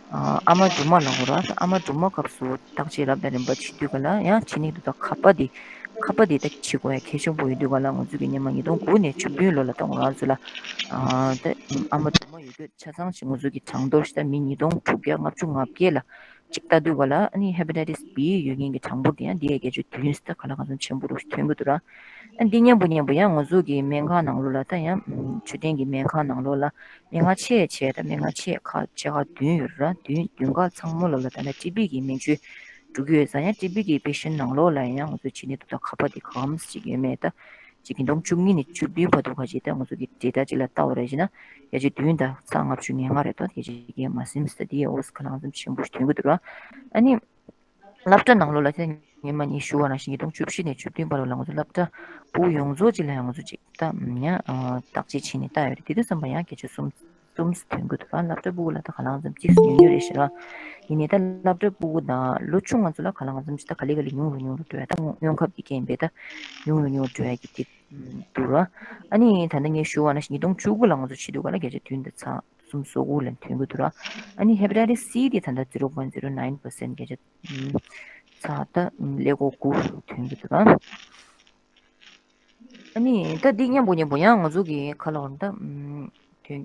ཨ་མ་སྦྲུམ་མ་ལ་འོ་ར། ཨ་མ་སྦྲུམ་མ་སྐབས་སུ་བརྟག་དཔྱད་རབ་དང་རིམ་པ་བྱེད་དུས་ག་ལ་ཡང་མཆིན་ནད་དུག་ད་ཁ་པ་དེ་ཁ་པ་དེ་ད་བྱེད་དགོས་ཡ་གལ་ཆེན་པོ་ཡོད་དུས་ག་ལ་ང་ཚོ་གི་སྔོན་མ་ཉིས་སྟོང་དགུ་ནས་བཅུ་བདུན་ལོ་ལ་ད་ང་རང་ཚོ་ལ་ཨ་ད་ཨ་མ་སྦྲུམ་མ་ཡོད་རྒྱུ་ཆ་ཚང་ཞིག་ང་ཚོ་གི་གྲངས་ཐོ་ཞིག་ད་མི་ཉིས་སྟོང་དྲུག་བརྒྱ་ལྔ་བཅུ་ང་བརྒྱད་ལ་གཅིག་ལྟ་དུས་ག་ལ་ཨ་ནི་ཧེ་པ་ཊའི་ཊི་སི་བི་ཡོད་མཁན་གྱི་གྲངས་འབོར་དེ་ཡང་འདི་ཡ་བརྒྱད་ཅུ་བདུན་ཙམ་ག་ལ་གང་འཚམ་ཆེན་པོ་རུ་ཐོན་གྱི་འདུག་ར། ཨ་འདི་མཉམ་པོ་མཉམ་པོ་ཡང་ང་ཚོ་གི་སྨན་ཁང་ནང་ལོགས་ལ་ད་ཡང་མཆོད་རྟེན་གྱི་སྨན་ཁང་ནང་ལོགས་ལ་སྨན་ཁང་ཆེ་ཆེ་ད་སྨན་ཁང་ཆེ་ཁག་ཆེ་ཁག་བདུན་ཡོད་ར། བདུན་བདུན་ཁག་ཚང་མ་ལོགས་ལ་ད་ལྟ་ཊི་བི་གི་སྨན་བཅོས་འགྲོ་གི་ཡོད་ཙང་ཡང་ཊི་བི་གི་པེ་ཤན་ནང་ལོགས་ལ་ཡང་ང་ཚོ་མཆིན་ནད་དུག་ད་ཁ་པ་དེ་ག་འཚམ་ཅིག་ཡོད་མེད་ད། གཅིག་གི་སྟོང་བཅུ་གཉིས་ནས་བཅུ་བདུན་བར་དུ་ག་ཅིག་ད་ང་ཚོ་གི་ཌེ་ཊ་གཅིག་ལ་ལྟ་བ་རེད་ཅེ་ན་བརྒྱད་ཅུ་བདུན་དང་ཚེག་ལྔ་བཅུ་ང་ལྔ་རེད་དོ། དེ་ཅིག་གི་མ་ཟིན་ས་དེ་ཡ་འོ་ས་ག་ལ་གང་འཚམ་ཆེན་པོ་ཞིག་ཐོན་གི་འདུག་ར། ཨ་ནི་སློབ་གྲྭ་ནང་ལོགས་ལ་ད་ཉི་མ་ཉི་ཞུ་བ་ནང་བཞིན་ཉིས་སྟོང་བཅུ་བཞི་ནས་བཅུ་བདུན་བར་ལ་ང་ཚོ་སློབ་གྲྭ་ཕྲུ་གུ་ཡོངས་རྫོགས་གཅིག་ལ་ཡང་ང་ཚོ་གཅིག་ད་ཡང་བརྟག་དཔྱད་བྱས་ནས་ལྟ་ཡོད་རེད། དེ་དུས་ཙམ་པ་ཡང་བརྒྱད་ཅུ་གསུམ་གསུམ་ཐོན་གི་འདུག་ར། སློབ་གྲྭ་ཕྲུ་གུ་ལ་ད་ག་ལ་གང་འཚམ་གཅིག་ཉུང་ཉུང་རེད་ཤག་ར། ཡིན་ནའི་ད་སློབ་གྲྭ་ཕྲུ་གུ་དང་ལོ་ཆུང་ང་ཚོ་ལ་ག་ལ་གང་འཚམ་ཅིག་ད་ག་ལེ་ག་ལེ་ཉུང་རུ་ཉུང་རུ་འགྲོ་ཡ། ད་སྔོན་ཁབ་ཀྱི་རྐྱེན་པས་ད་ཉུང་རུ་ཉུང་རུ་འགྲོ་ཡ་གི་དེ་འདུག་ར། ཨ་ནི་ད་ལྟ་ངས་ཞུ་བ་ནང་བཞིན་ཉིས་སྟོང་བཅུ་དགུ་ལ་ང་ཚོ་བྱེད་དུས་ག་ལ་བརྒྱ་ཆ་བདུན་དང་ཚེག་གསུམ་སོ་དགུ་ལ་ཐོན་གི་འདུག་ར། ཨ་ནི་ཧེ་པ་ཊའི་ཊི་སི་སི་དེ་ད་ལྟ་zero point zero nine percent བརྒྱ་ཆ་ཚེག་ད་ཀླད་ཀོར་དགུ་ཐོན་གི་འདུག་ར། ཨ་ནི་ད་འདི་མཉམ་པོ་མཉམ་པོ་ཡང་ང་ཚོ་གི་ཁ་ལོ་ད་ཐོན་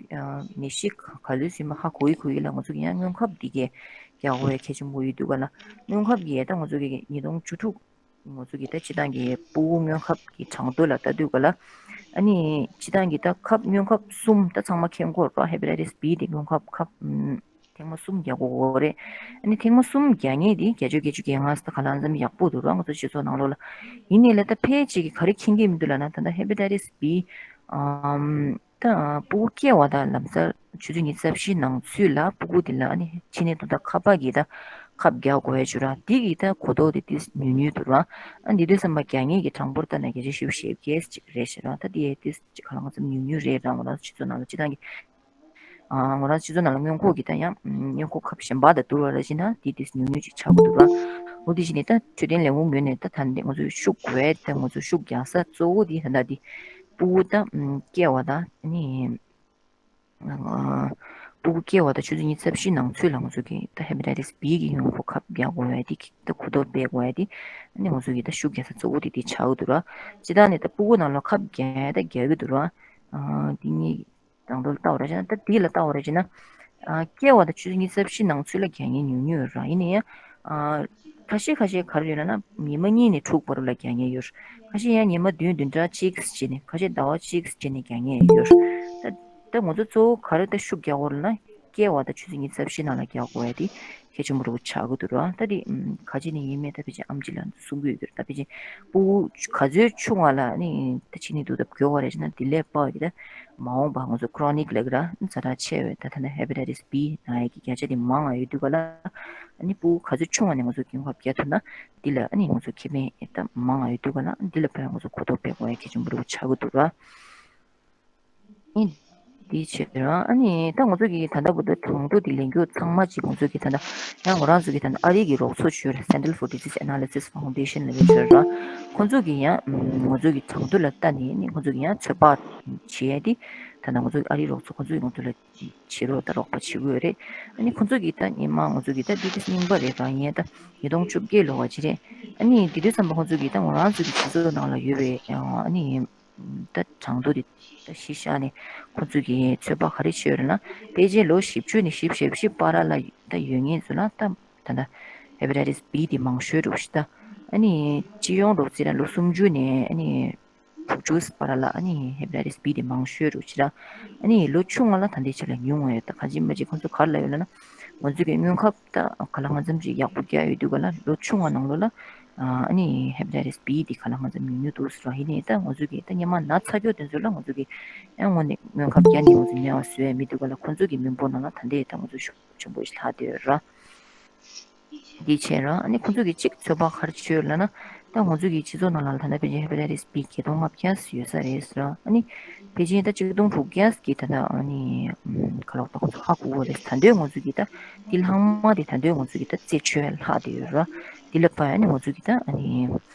ནད་གཞི་ག་ལུས་ཟིན་པ་ཧ་གོ་ཡི་གོ་ཡི་ལ་ང་ཚོ་གི་ཡང་སྔོན་ཁབ་འདི་གས་རྒྱག་དགོས་ཡ་གལ་ཆེན་པོ་ཡོད་འདུག་ག་ལ། སྔོན་ཁབ་ཀྱི་ད་ང་ཚོ་གི་ཉིས་སྟོང་བཅུ་དྲུག་ང་ཚོ་གི་ད་སྤྱི་བཏང་གི་ཕྲུ་གུ་སྔོན་ཁབ་ཀྱི་གྲངས་ཐོ་ལ་ལྟ་དུས་ག་ལ། ཨ་ནི་སྤྱི་བཏང་གི་ད་ཁབ་སྔོན་ཁབ་གསུམ་ད་ཚང་མ་མཁྱེན་གྱི་ཡོད་རེད་པ། ཧེ་པ་ཊའི་ཊི་སི་བི་དེ་སྔོན་ཁབ་ཁབ་ཨམ་ཐེངས་མ་གསུམ་རྒྱག་དགོས་ཀྱི་ཡོད་རེད། ཨ་ནི་ཐེངས་མ་གསུམ་རྒྱག་མཁན་དེ་བརྒྱད་ཅུ་བརྒྱད་ཅུ་གྱ་ལྔ་ཙམ་ག་ལ་གང་འཚམ་ཡག་པོ་འདུག་ར། ང་ཚོ་སྤྱི་ཚོགས་ནང་ལོགས་ལ། ཡིན་ནའི་ལ་ད་ཕལ་ཆེར་གྱིས་ག་རེ་མཁྱེན་གྱི་མི་འདུག་ལབ་ན་ད་ལྟ་ཧེ་པ་ཊའི་ཊི་སི་བི་ཨམ། ད་ཕྲུ་གུ་སྐྱེ་བ་དང་ལམ་སང་ཆུ་ཚོད་ཉི་ཤུ་རྩ་བཞི་ནང་ཚུད་ལ་ཕྲུ་གུ་དེ་ལ་ཨ་ནི་མཆིན་ནད་དུག་ད་ཁ་པ་གི་ད་ཁབ་རྒྱག་དགོས་ཡ་ཅིག་ཡོད་ར། དེ་གི་ད་གོ་རྟོགས་དེ་ཏོག་ཙམ་ཉུང་ཉུང་འདུག་ར། ཨ་ནི་དེ་དུས་ཙམ་པ་རྒྱག་མཁན་གྱི་གྲངས་འབོར་ལྟ་ན་བརྒྱ་ཆ་བཞི་བཅུ་ཞེ་བརྒྱད་ཅིག་རེད་ཤག་ར། ད་དེ་ཡ་ཏོག་ཙམ་ཅིག་ག་ལ་གང་འཚམ་ཉུང་ཉུང་རེད་ར། ང་རང་ཚོ་སྤྱི་ཚོགས་ནང་ལ་སྤྱི་བཏང་གི་ཨ་ང་རང་ཚོ་སྤྱི་ཚོགས་ནང་ལ་སྔོན་འགོག་གི་ད་ཡང་སྔོན་འགོག་ཁབ་གཞན་པ་དང་བསྡུར་བ་ར་བྱས་ན་དེ་ཏོག་ཙམ་ཉུང་ཉུང་ཅིག་ཆགས་ཀྱི་འདུག་ར། འོ་དེ་བྱས་ནས་ད་འཕྲོད་བསྟེན་ལས་ཁུངས་ངོས་ནས་ད་ད་ནི་ང་ཚོ་ཤུགས་དགོས་ཡ་ད་ང་ཚོ་ཤུགས་རྒྱག་ས་གཙོ་བོ་དེ་ད་ལྟ་དེ་ཕྲུ་གུ་ད་སྐྱེ་བ་དང་ནི། ཕྲུ་གུ་སྐྱེ་བ་དང་ཆུ་ཚོད་ཉི་ཤུ་རྩ་བཞི་ནང་ཚུད་ལ་ང་ཚོ་གི་ད་ཧེ་པ་ཊའི་ཊི་སི་བི་གི་སྔོན་འགོག་ཁབ་རྒྱག་དགོས་ཡ་དེ་ད་གོ་རྟོགས་སྤེལ་དགོས་ཡ་དེ་ཨ་ནི་ང་ཚོ་གི་ད་ཤུགས་རྒྱག་ས་གཙོ་བོ་དེ་དེ་ཆགས་ཀྱི་འདུག་ར། སྤྱི་བཏང་ནས་ད་ཕྲུ་གུ་ནང་ལ་ཁབ་རྒྱག་ཡ་ད་རྒྱག་གི་འདུག་ར། ཨ་དེ་གཉིས་གྲངས་ཐོ་ལ་ལྟ་བ་རེད་བྱས་ན་ད་དེ་ལ་ལྟ་བ་རེད་བྱས་ན། ཨ་སྐྱེ་བ་དང་ཆུ་ཚོད་ཉི་ཤུ་རྩ་བཞི་ནང་ཚུད་ལ་རྒྱག་མཁན་ཉུང་ཉུང་ཡོད་ར། ཡིན་ན་ཡང་ཨ་ཁ་ཤས་ཁ་ཤས་ག་རེ་ཡོད་ལབ་ན་ཉི་མ་གཉིས་ནས་དྲུག་བར་ལ་རྒྱག་མཁན་ཡོད། ཁ་ཤས་ཡང་ཉི་མ་བདུན་བདུན་ཕྲག་གཅིག་བྱས་ནས་ཁ་ཤས་ཟླ་བ་གཅིག་བྱས་ནས་རྒྱག་མཁན་ཡོད། ད་ད་ང་ཚོ་གཙོ་བོ་ག་རེ་ད་ཤུགས་རྒྱག་དགོས་ལབ་ན་སྐྱེ་བ་དང་ཆུ་ཚོད་ཉི་ཤུ་རྩ་བཞི་ནང་ལ་རྒྱག་དགོས་ཡ་དེ་ གལ་ཆེན་པོ་རུ་ཆགས་ཀྱི་འདུག་ར། ད་དེ་ཨམ་ག་ཅི་ནས་ཡིན་མིན་ད་ཕལ་ཆེར་ཨམ་ཆི་ལ་གསུང་གི་ཡོད་ཀྱི་རེད། ད་ཕལ་ཆེར་སྤུ་གུ་ག་ཚོད་ཆུང་བ་ལ་ནི་ད་ཕྱི་ནས་འདུག་སྟབས་མགྱོགས་པ་རེད་ཅེ་ན། དེ་ལས་དཔའ་བ་གི་ད་མ་འོངས་པ་ང་ཚོ་ཁོ་རོ་ནིག་ལབ་ཀྱི་ར། ཛ་དྲག་ཆེ་བའི་ད་ཐ་ན་ཧེ་པ་ཊའི་ཊིས་བྷི་ན་ཡག་གི་བརྒྱ་ཆ་དེ་མང་བ་ཡོད་དུས་ག་ལ། ཨ་ནི་སྤུ་གུ་ག་ཚོད་ཆུང་བ་ནས་ང་ཚོ་སྨན་ཁབ་བརྒྱབ་ཐུབ་ན་འདི་ལ་ཨ་ནི་ང་ཚོ་ཁེ་ཕན་ད་མང་བ་ཡོད་དུས་ག་ལ། འདི་ལ་དཔེ་ང་ཚོ་གོ་རྟོགས་སྤེལ་དགོས་ཡ་གལ་ཆེན་པོ་རུ་ཆགས་ཀྱི་འདུག་ར། ཨིན། འདི་བྱས་རང་ཨ་ནི་ད་ང་ཚོ་གི་ད་ལྟ་བར་དུ་གྲངས་ཐོ་འདི་ལེན་རྒྱུ་ཚང་མ་ཅིག་ང་ཚོ་གི་ད་ལྟ་ཡང་ང་རང་ཚོ་གི་ད་ལྟ་ཨ་རི་གི་རོགས་ཚོགས་ཡོད་རེད། Center for Disease Analysis Foundation ལབ་ཡོད་རེད་ར། ཁོང་ཚོ་གི་ཡང་ང་ཚོ་གི་གྲངས་ཐོ་ལ་ལྟ་ནས་ནི་ཁོང་ཚོ་གི་ཡང་ཚོད་དཔག་བྱས་ཏེ་ད་ལྟ་ང་ཚོ་གི་ཨ་རི་རོགས་ཚོགས་ཁོང་ཚོ་གི་ང་ཚོ་ལ་བྱེད་རོགས་ད་རོགས་པ་བྱེད་དགོས་རེད། ཨ་ནི་ཁོང་ཚོ་གི་ད་ཉི་མ་ང་ཚོ་གི་ད་ཌི་ཊིས་རྙིང་པ་རེད་ར། ཡིན་ད་ཉིས་སྟོང་བཅོ་བརྒྱད་ལོ་བ་ཅི་རེད། ཨ་ནི་དེ་དུས་ཙམ་པ་ཁོང་ཚོ་གི་ད་ང་རང་ཚོ་གི་སྤྱི་ཚོགས་ནང་ལ་ཡོད་པའི་ཨ་ནི། ད་གྲངས་ཐོ་དེ་ད་གཞི་བཞག་ནས་ཁོང་ཚོས་ཀྱི་ཚོད་དཔག་ག་རེ་བྱས་ཡོད་རེད་ན། ཕལ་ཆེར་ལོ་བཞི་བཅུ་ནས་བཞི་བཅུ་ཞེ་བཞི་བར་ལ་ད་ཡོད་མཁན་ཚོ་ལ་ད་ད་ད་ཧེ་པ་ཊའི་ཊིས་བྷི་དེ་མང་ཤོས་འགྲོ་ཞིག་ད། ཨ་ནི་སྤྱི་ཡོངས་འགྲོ་ཚེ་ན་ལོ་སུམ་ཅུ་ནས་ཨ་ནི་དྲུག་ཅུ་བར་ལ་ཨ་ནི་ཧེ་པ་ཊའི་ཊིས་བྷི་དེ་མང་ཤོས་འགྲོ་ཞིག་ད། ཨ་ནི་ལོ་ཆུང་བ་ལ་ད་ལྟའི་ཆ་ལ་ཉུང་བ་ཡོད། ད་ག་ཅི་མ་ཅི་ཁོང་ཚོ་ག་རེ་ལབ་ཡོད་ལབ་ན། ང་ཚོས་ཀྱི་སྨན་ཁབ་ད་ག་ལ་གང་འཚམ་ཅིག་ཡག་པོ་བརྒྱབ་ཡོད་དུས་ག་ལ་ལོ་ཆུང་བ་ནང་ལོགས་ལ། ཨ་ནི་ཧེ་པ་ཊའི་ཊིས་བྷི་འདི་ག་ལ་གང་འཚམ་ཉུང་ཉུང་འདུག་ཟེར་བ་ཡིན་ནའི་ད་ང་ཚོས་ཀྱི་ད་སྔོན་མ་ན་ཚ་རྒྱུ་དེ་ཚོ་ལ་ང་ཚོས་ཀྱི་ཨ་དངོས་གནས་སྨན་ཁབ་བརྒྱབ་ནས་ང་ཚོ་དམྱལ་བ་བཟོ་ཡ་མི་འདུག་ག་ལ། ཁོང་ཚོས་ཀྱི་མི་འབོར་ནང་ལ་ད་ལྟའི་ད་ང་ཚོ་ཤུགས་ཆེན་པོ་ཞིག་ལྷག་བསྡད་ཡོད་ར། འདི་བྱས་ར། ཨ་ནི་ཁོང་ཚོས་ཀྱི་གཅིག་ཚོད་དཔག་ག་རེ་བྱས་ཡོད་ལབ་ན། ད་ང་ཚོ་གི་སྤྱི་ཚོགས་ནང་ལ་ད་ལྟ་ཕལ་ཆེར་ཧེ་པ་ཊའི་ཊིས་བྷི་བརྒྱད་སྟོང་ལྔ་བརྒྱ་ཡོད་ས་རེད་ཟེར། ཨ་ནི་ཕལ་ཆེར་ད་གཅིག་སྟོང་དྲུག་བརྒྱ་གི་ད་ལྟ་ཨ་ནི་ཁ་ལོག་ད་ཁོ་ཚོ་ཧ་གོ་གི་རེད། ད་དུང་ང་ཚོ་གི་ད་འདི་ལྷག་མ་དེ་ད་དུང་ང་ཚོ་གི་ད་རྩད་ཆོད་ལྷག་བསྡད་ཡོད་ར། འདི་ལ་ཕར་ཨ་ནི་ང་ཚོ་གི་ད་ཨ་ནི་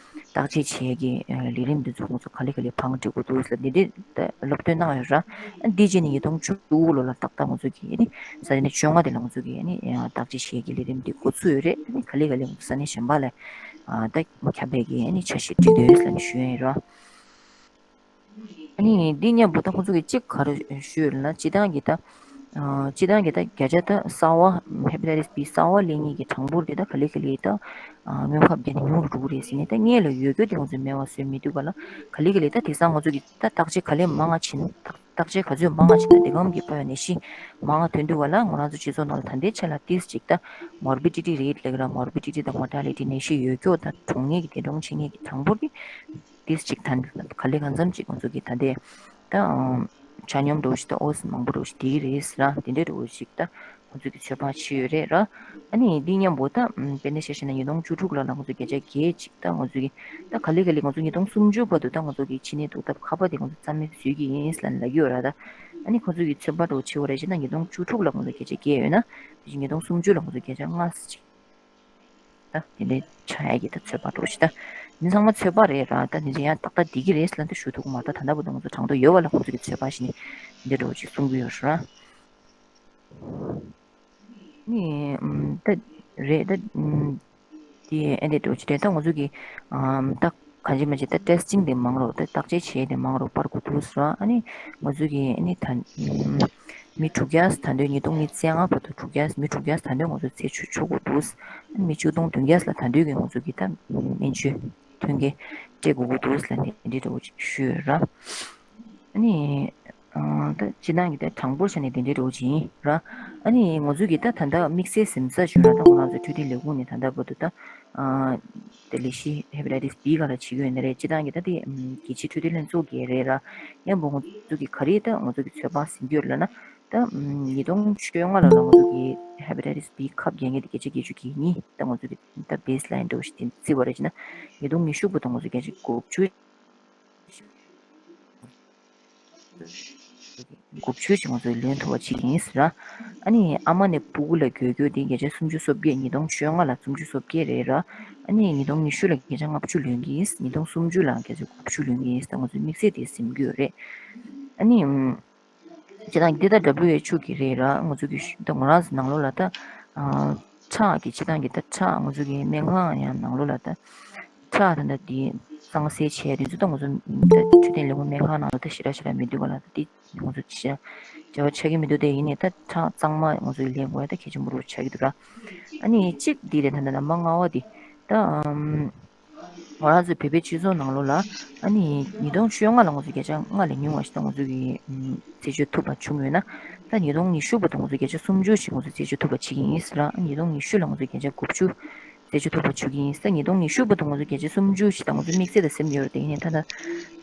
བརྟག་དཔྱད་བྱེད་ཀྱི་ལས་རིམ་འདི་ཚོ་ང་ཚོ་ག་ལེ་ག་ལེ་བང་སྒྲིག་དགོས་འདུག་ཟེར་འདི་འདྲའི་ད་སློབ་སྟོན་གནང་ཡོད་ར། འདི་རྗེས་ནས་ཉིས་སྟོང་བཅུ་དགུ་ལོ་ལ་ཏག་ཏག་ང་ཚོ་གི་ཨ་ནི་ས་ཡ་ནི་བཅོ་ལྔ་དེ་ལ་ང་ཚོ་གི་ཨ་ནི་བརྟག་དཔྱད་བྱེད་ཀྱི་ལས་རིམ་འདི་འགོ་ཚུགས་ཡོད་རེད། ཨ་ནི་ག་ལེ་ག་ལེ་ང་ཚོ་ས་གནས་གཞན་པ་ལ་ཨ་ད་ཁྱབ་པའི་གི་ཨ་ནི་འཆར་གཞི་བསྒྲིགས་འདུག་ཟེར་ནས་ཞུ་ཡ་ཡིན་ར། ཨ་ནི་འདི་མཉམ་པོ་ད་ཁོང་ཚོ་གི་གཅིག་ག་རེ་ཞུས་ཡོད་ལབ་ན། སྤྱི་བཏང་གི་ད་ཨ་སྤྱི་བཏང་གི་ད་བརྒྱ་ཆ་ད་གསར་བ་ཧེ་པ་ཊའི་ཊིས་བྷི་གསར་བ་སླེབས་མཁན་གྱི་གྲངས་འབོར་དེ་ད་ག་ལེ་ག་ལེ་ད་ཨ་སྨན་ཁབ་བརྒྱབ་ནས་ཉུང་རུ་འགྲོ་གི་རེད་ཟེར་ནས། ད་སྔོན་ལ་ཡོད་རྒྱུ་དེ་ང་ཚོས་སྨན་པ་བཟོས་མི་འདུག་ག་ལ། ག་ལེ་ག་ལེ་ད་དེང་སང་ང་ཚོ་གི་ད་བརྟག་དཔྱད་ག་ལེ་མང་ང་ཕྱིན་ན། བརྟག་དཔྱད་ག་ཚོད་མང་ང་ཕྱིན་ན་དེ་གམ་གྱི་ཕན་ཡོན་ནད་གཞི་མང་ང་ཐོན་འདུག་ག་ལ། ང་རང་ཚོ་སྤྱི་ཚོགས་ནང་ལ་ད་ལྟའི་ཆ་ལ་ཏིས་ཅིག་ད་མོར་བི་ཌི་ཊི་རེཊ་ལབ་ཀྱི་ར། མོར་བི་ཌི་ཊི་དང་མོར་ཊ་ལི་ཊི་ནད་གཞི་ཡོད་མཁན་དང་གྲོངས་མཁན་གྱི་འདས་གྲོངས་ཕྱིན་མཁན་གྱི་གྲངས་འབོར་གྱི་ཏིས་ཅིག་ད་ག་ལེ་གང་འཚམ་ཅིག་ང་ཚོ་གི་ད་ལྟའི་ད་ཆ་སྙོམས་འདྲ་བོ་ཞིག་ད་ཨོ་ཙམ་མང་པོ་འདྲ་བོ་ཞིག་བསྡད་ཀྱི་རེད་ཟེར་ར། དེ་འདྲ་འདྲ་བོ་ཞིག་ད་ཁོང་ཚོ་གི་ཚོད་དཔག་བྱས་ཡོད་རེད་ར། ཨ་ནི་འདི་མཉམ་པོ་ད་དཔེར་ན་ཆ་བཞག་ན་ཉིས་སྟོང་བཅུ་དྲུག་ལ་ལ་ང་ཚོ་བརྒྱ་ཆ་བརྒྱད་ཅིག་ད་ང་ཚོ་གི་ད་ག་ལེ་ག་ལེ་ང་ཚོ་ཉིས་སྟོང་སུམ་ཅུ་བར་དུ་ད་ང་ཚོ་གི་ཕྱི་ནད་བཟློག་ཐབས་ཁ་པར་དེ་ང་ཚོ་རྩ་མེད་བཟོ་གི་ཡིན་ཟེར་ལབ་ཀྱི་ཡོད་ར། ད་ཨ་ནི་ཁོང་ཚོ་གི་ཚོད་དཔག་འདྲ་བོ་བྱེད་དགོས་རེད་བྱས་ན་ཉིས་སྟོང་བཅུ་དྲུག་ལ་ང་ཚོ་བརྒྱ་ཆ་བརྒྱད་ཡོད་ན། ཉིས་སྟོང་སུམ་ཅུ་ལ་ང་ཚོ་བརྒྱ་ཆ་ལྔ་ཙམ་ཅིག་ད་དེ་འདྲའི་ཆགས་ཡ་གི་ད་ཚོད་དཔག་འདྲ་བོ་ཞིག་ད། འདི་ཚང་མ་ཚོད་དཔག་རེད་ར། ད་འདི་ཚོ་ཡང་ཏག་ཏག་འགྲིག་གི་རེད་ཟེར་ལབ་ད་ཞུ་ཐུབ་ཀྱི་མ་རེད། ད་ད་ལྟ་བར་དུ་ང་ཚོ་གྲངས་ཐོ་ཡོད་པ་ལ་ཁོང་ཚོ་གི་ཚོད་དཔག་བྱས་ནས་འདི་འདྲ་འདྲ་བོ་ཅིག་གསུང་གི་ཡོད་ར། ནི་ཨམ་ད་རེད་ད། ཨམ་དེ་ཨེ་འདྲ་འདྲ་བོ་ཅིག་རེད། ད་ང་ཚོ་གི་ཨམ་ད་གང་ཅི་མ་ཅི་ད་ཊེ་སི་ཊིང་དེ་མང་རུ་ད་བརྟག་དཔྱད་བྱེད་དེ་མང་རུ་སྤར་དགོས་འདུག་ཟེར་བ། ཨ་ནི་ང་ཚོ་གི་ཨ་ནི་ད་ཨམ་མི་དྲུག་བརྒྱ་ད་དུང་ཉིས་སྟོང་ཉི་ཤུ་རྩ་ལྔ་བར་དུ་དྲུག་བརྒྱ་མི་དྲུག་བརྒྱ་ད་དུང་ང་ཚོ་རྩད་ཆོད་ཆོག་དགོས་འདུག་ཨ་ནི་མི་བཅུ་སྟོང་བདུན་བརྒྱ་ལ་ད་དུང་གི་ང་ཚོ་གི་ད་སྨན་བཅོས་མཐུན་རྐྱེན་སྤྲད་དགོས་ཀྱི་འདུག་ལབ་ནས་དེ་འདྲ་འདྲ་བོ་ཅིག་ཞུས་ཡོད་ར། ཨ་ནི་ཨ་ད་སྤྱིར་བཏང་གི་ད་གྲངས་འབོར་ཆ་ནས་དེ་འདྲ་འདྲ་བོ་ཅིག་ཡིན་ར། ཨ་ནི་ང་ཚོ་གི་ད་ད་ལྟ་དམིགས་བསལ་གཟིམ་ས་བྱུང་ར། ད་ང་རང་ཚོ་འཕྲོད་བསྟེན་ལས་ཁུངས་ནས་ད་ལྟ་བར་དུ་ད་ཨ་ད་ལས་གཞི་ཧེ་པ་ཊའི་ཊིས་བྷི་སྒང་ལ་བྱེད་ཀྱི་ཡོད་ནི་རེད། སྤྱིར་བཏང་གི་ད་དེ་ཨམ་རྒྱལ་སྤྱིའི་འཕྲོད་བསྟེན་ལྷན་ཚོགས་ཀྱི་རེད་ར། མཉམ་པོ་ང་ཚོ་གི་ག་རེ་ད་ང་ཚོ་གི་ཚོད་དཔག་ཟིན་གྱི་ཡོད་ལབ་ན། ད་ཉིས་སྟོང་བཅོ་ལྔ་ལ་ལ་ང་ཚོ་གི་ཧེ་པ་ཊའི་ཊིས་བྷི་ཁབ་རྒྱག་མཁན་དེ་བརྒྱ་ཆ་བརྒྱད་ཅུ་གྱ་གཉིས། ད་ང་ཚོ་གི་ད་བེ་སི་ལའིན་འདྲ་བོ་ཞིག་དེ་བརྩི་བ་རེད་བྱས་ན། ཉིས་སྟོང་ཉི་ཤུ་བར་དུ་ང་ཚོ་བརྒྱ་ཆ་དགུ་བཅུ། དགུ་བཅུ་ཞིག་ང་ཚོ་ལོན་ཐུབ་པ་ཅིག་ཡིན་ཟེར་ར། ཨ་ནི་ཨ་མ་ནས་སྤུ་གུ་ལ་འགོས་རྒྱུ་དེ་བརྒྱ་ཆ་སུམ་ཅུ་སོ་བརྒྱད། ཉིས་སྟོང་བཅོ་ལྔ་ལ་སུམ་ཅུ་སོ་བརྒྱད་རེད་ར། ཨ་ནི་ཉིས་སྟོང་ཉི་ཤུ་ལ་བརྒྱ་ཆ་ལྔ་བཅུ་ལོན་གྱི་ཡིན། ཉིས་སྟོང་སུམ་ཅུ་ལ་བརྒྱ་ཆ་དགུ་བཅུ་ལོན་གྱི་ཡིན་ཟེར། ད་ང་ཚོ་དམིགས་བསལ་དེ་ཟིན་གྱི་ཡོད་རེད། ཨ་ནི་ཨམ་སྤྱིར་བཏང་འདི་ད་ཌབ་ལིའུ་ཨེཆ་ཨོ་གི་རེད་ར། ང་ཚོ་གི་ད་ང་རང་ཚོ་ནང་ལོགས་ལ་ད་ཨ་ཁྲག་གི་སྤྱིར་བཏང་གི་ད་ཁྲག་ང་ཚོ་གི་སྨན་ཁང་ཡང་ནང་ལོགས་ལ་ད་ཁྲག་ད་ད་དེ་གཙང་སེལ་བྱས་དེ་ཚོ་ད་ང་ཚོ་ད་འཕྲོད་བསྟེན་ལས་ཁུངས་སྨན་ཁང་ནང་ལ་ད་ཞེ་དྲག་ཞེ་དྲག་མི་འདུག་ག་ལ། ད་དེ་ང་ཚོ་ཞེ་དྲག་བྱ་བ་ཆགས་ཀྱི་མི་འདུག་དེ་ཡིན་ནའི་ད་ཁྲག་གཙང་མ་ང་ཚོ་གི་ལེན་དགོས་ཡ་ད་གལ་ཆེན་པོ་རུ་ཆགས་ཀྱི་འདུག་ར། ཨ་ནི་གཅིག་འདི་རེད། ད་ད་ད་མ་ལྔ་བ་འདི་ད་ཨམ། ང་རང་ཚོའི་བོད་པའི་སྤྱི་ཚོགས་ནང་ལོགས་ལ་ཨ་ནི་ཉིས་སྟོང་བཅོ་ལྔ་ལ་ང་ཚོ་བརྒྱ་ཆ་ལྔ་ལས་ཉུང་བ་ཞིག་ད་ང་ཚོ་གི་ཨམ་རྩད་གཅོད་ཐུབ་པ་བྱུང་ཡོད་ན། ད་ཉིས་སྟོང་ཉི་ཤུ་བར་དུ་ང་ཚོ་བརྒྱ་ཆ་སུམ་ཅུ་ཞིག་ང་ཚོ་རྩད་གཅོད་ཐུབ་པ་བྱེད་ཀྱི་ཡིན་ཟེར་ལ། ཉིས་སྟོང་ཉི་ཤུ་ལ་ང་ཚོ་བརྒྱ་ཆ་དགུ་བཅུ་རྩད་གཅོད་ཐུབ་པ་བྱེད་ཀྱི་ཡིན་ཟེར། ཉིས་སྟོང་ཉི་ཤུ་བར་དུ་ང་ཚོ་བརྒྱ་ཆ་སུམ་ཅུ་ཞིག་ད་ང་ཚོ་དམིགས་བསལ་དང་སེམས་ཡོད་རེད། དེ་ཡིན་ནའི་ད་ལྟ་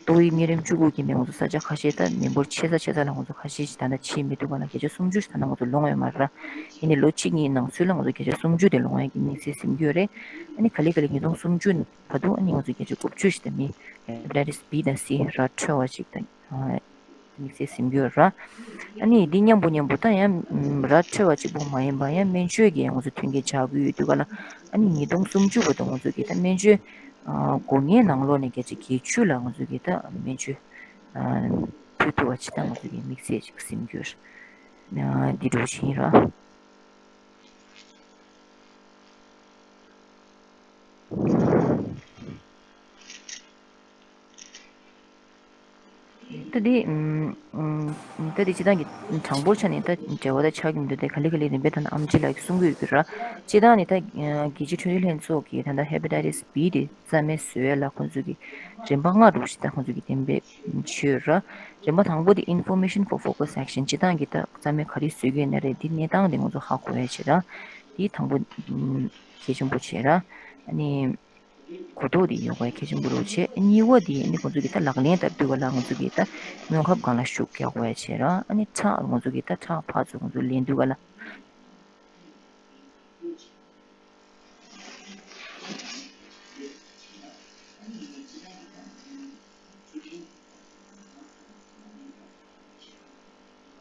ཏོག་དབྱིབས་གཉན་རིམས་བཅུ་དགུ་གི་ནས་ང་ཚོ་ས་ཆ་ཁ་ཤས་ད་མི་འབོར་ཆེ་ས་ཆེ་ས་ལ་ང་ཚོ་ཁ་ཤས་ཤིག་ད་ལྟ་ཕྱིན་མི་འདུག་ག་ལ། བརྒྱ་ཆ་སུམ་ཅུ་ཞིག་ད་ལྟ་ང་ཚོ་ལོངས་ཡོད་མ་རེད། ཡིན་ནའི་ལོ་གཅིག་གཉིས་ནང་ཚུད་ལ་ང་ཚོ་བརྒྱ་ཆ་སུམ་ཅུ་དེ་ལོངས་ཡག་གི་དམིགས་བསལ་སེམས་ཡོད་རེད། ཨ་ནི་ག་ལེ་ག་ལེ་ཉིས་སྟོང་སུམ་ཅུ་བར་དུ་ཨ་ནི་ང་ཚོ་བརྒྱ་ཆ་དགུ་བཅུ་ཞིག་ད་མི་ཧེ་པ་ཊའི་ཊིས་བྷི་དང་སི་ར་འཕྲོད་པ་ཞིག་ད། དམིགས་བསལ་སེམས་ཡོད་ར། ཨ་ནི་འདི་མཉམ་པོ་མཉམ་པོ་ད་ཡང་ར་འཕྲོད་པ་གཅིག་པོ་མ་ཡིན་པ་ཡང་སྨན་བཅོས་ཀྱི་ཡང་ང་ཚོ་མཐུན་རྐྱེན་ཆགས་ཀྱི་ཡོད་དུས་ག་ལ། ཨ་ནི་ཉིས་སྟོང་སུམ་ཅུ་བར་དུ་ང་ཚོ་གི་ད་སྨན་བཅོས་སྒོ་ལྔའི་ནང་ལོགས་ནས་བརྒྱ་ཆ་བརྒྱད་ཅུ་ལ་ང་ཚོ་གི་ད་སྨན་བཅོས་ཕུལ་ཐུབ་པ་ཅིག་ད་ང་ཚོ་གི་དམིགས་བསལ་ཅིག་སེམས་ཡོད་ར། འདི་འདྲ་བཞིན་ར། ད་དེ་ད་དེ་སྤྱི་བཏང་གི་གྲངས་འབོར་ཆ་ནས་ད་འབྲེལ་བ་ད་ཆགས་ཀྱི་མི་འདུག་དེ་ག་ལེ་ག་ལེ་རིམ་པས་ད་ནི་ཨམ་ཆི་ལགས་ཀྱིས་གསུང་གི་ཡོད་ཀྱི་ར། སྤྱི་བཏང་ནས་ད་རྒྱལ་སྤྱིའི་འཕྲོད་བསྟེན་ལྷན་ཚོགས་ཀྱིས་ད་ལྟ་ཧེ་པ་ཊའི་ཊིས་བྷི་དེ་རྩ་མེད་བཟོ་ཡ་ལ་ཁོང་ཚོས་ཀྱི་རིམ་པ་ལྔ་རུ་ཞིག་ད་ཁོང་ཚོས་ཀྱི་གཏན་འབེབས་བྱས་ཡོད་ར། རིམ་པ་དང་པོ་དེ་Information for Focus Action སྤྱི་བཏང་གི་ད་རྩ་མེད་ག་རེ་བཟོ་གི་ཡོད་ན་རེད། དེ་གནས་སྟངས་དེ་ང་ཚོ་ཧ་གོ་ཡ་བྱེད་ར། དེ་དང་པོ་གལ་ཆེན་པོ་བྱེད་ར། ཨ་ནི། གོ་རྟོགས་དེ་ཡོད་དགོས་གལ་ཆེན་པོ་རུ་བྱས། གཉིས་པ་དེ་ནི་ཁོང་ཚོ་གི་ད་ལག་ལེན་བསྟར་དུས་ག་ལ་ང་ཚོ་གི་ད་སྔོན་ཁབ་སྒང་ལ་ཤུགས་རྒྱག་དགོས་བྱས་ར། ཨ་ནི་ཁྲག་ང་ཚོ་གི་ད་ཁྲག་ཕར་ཚུར་ང་ཚོ་ལེན་དུས་ག་ལ།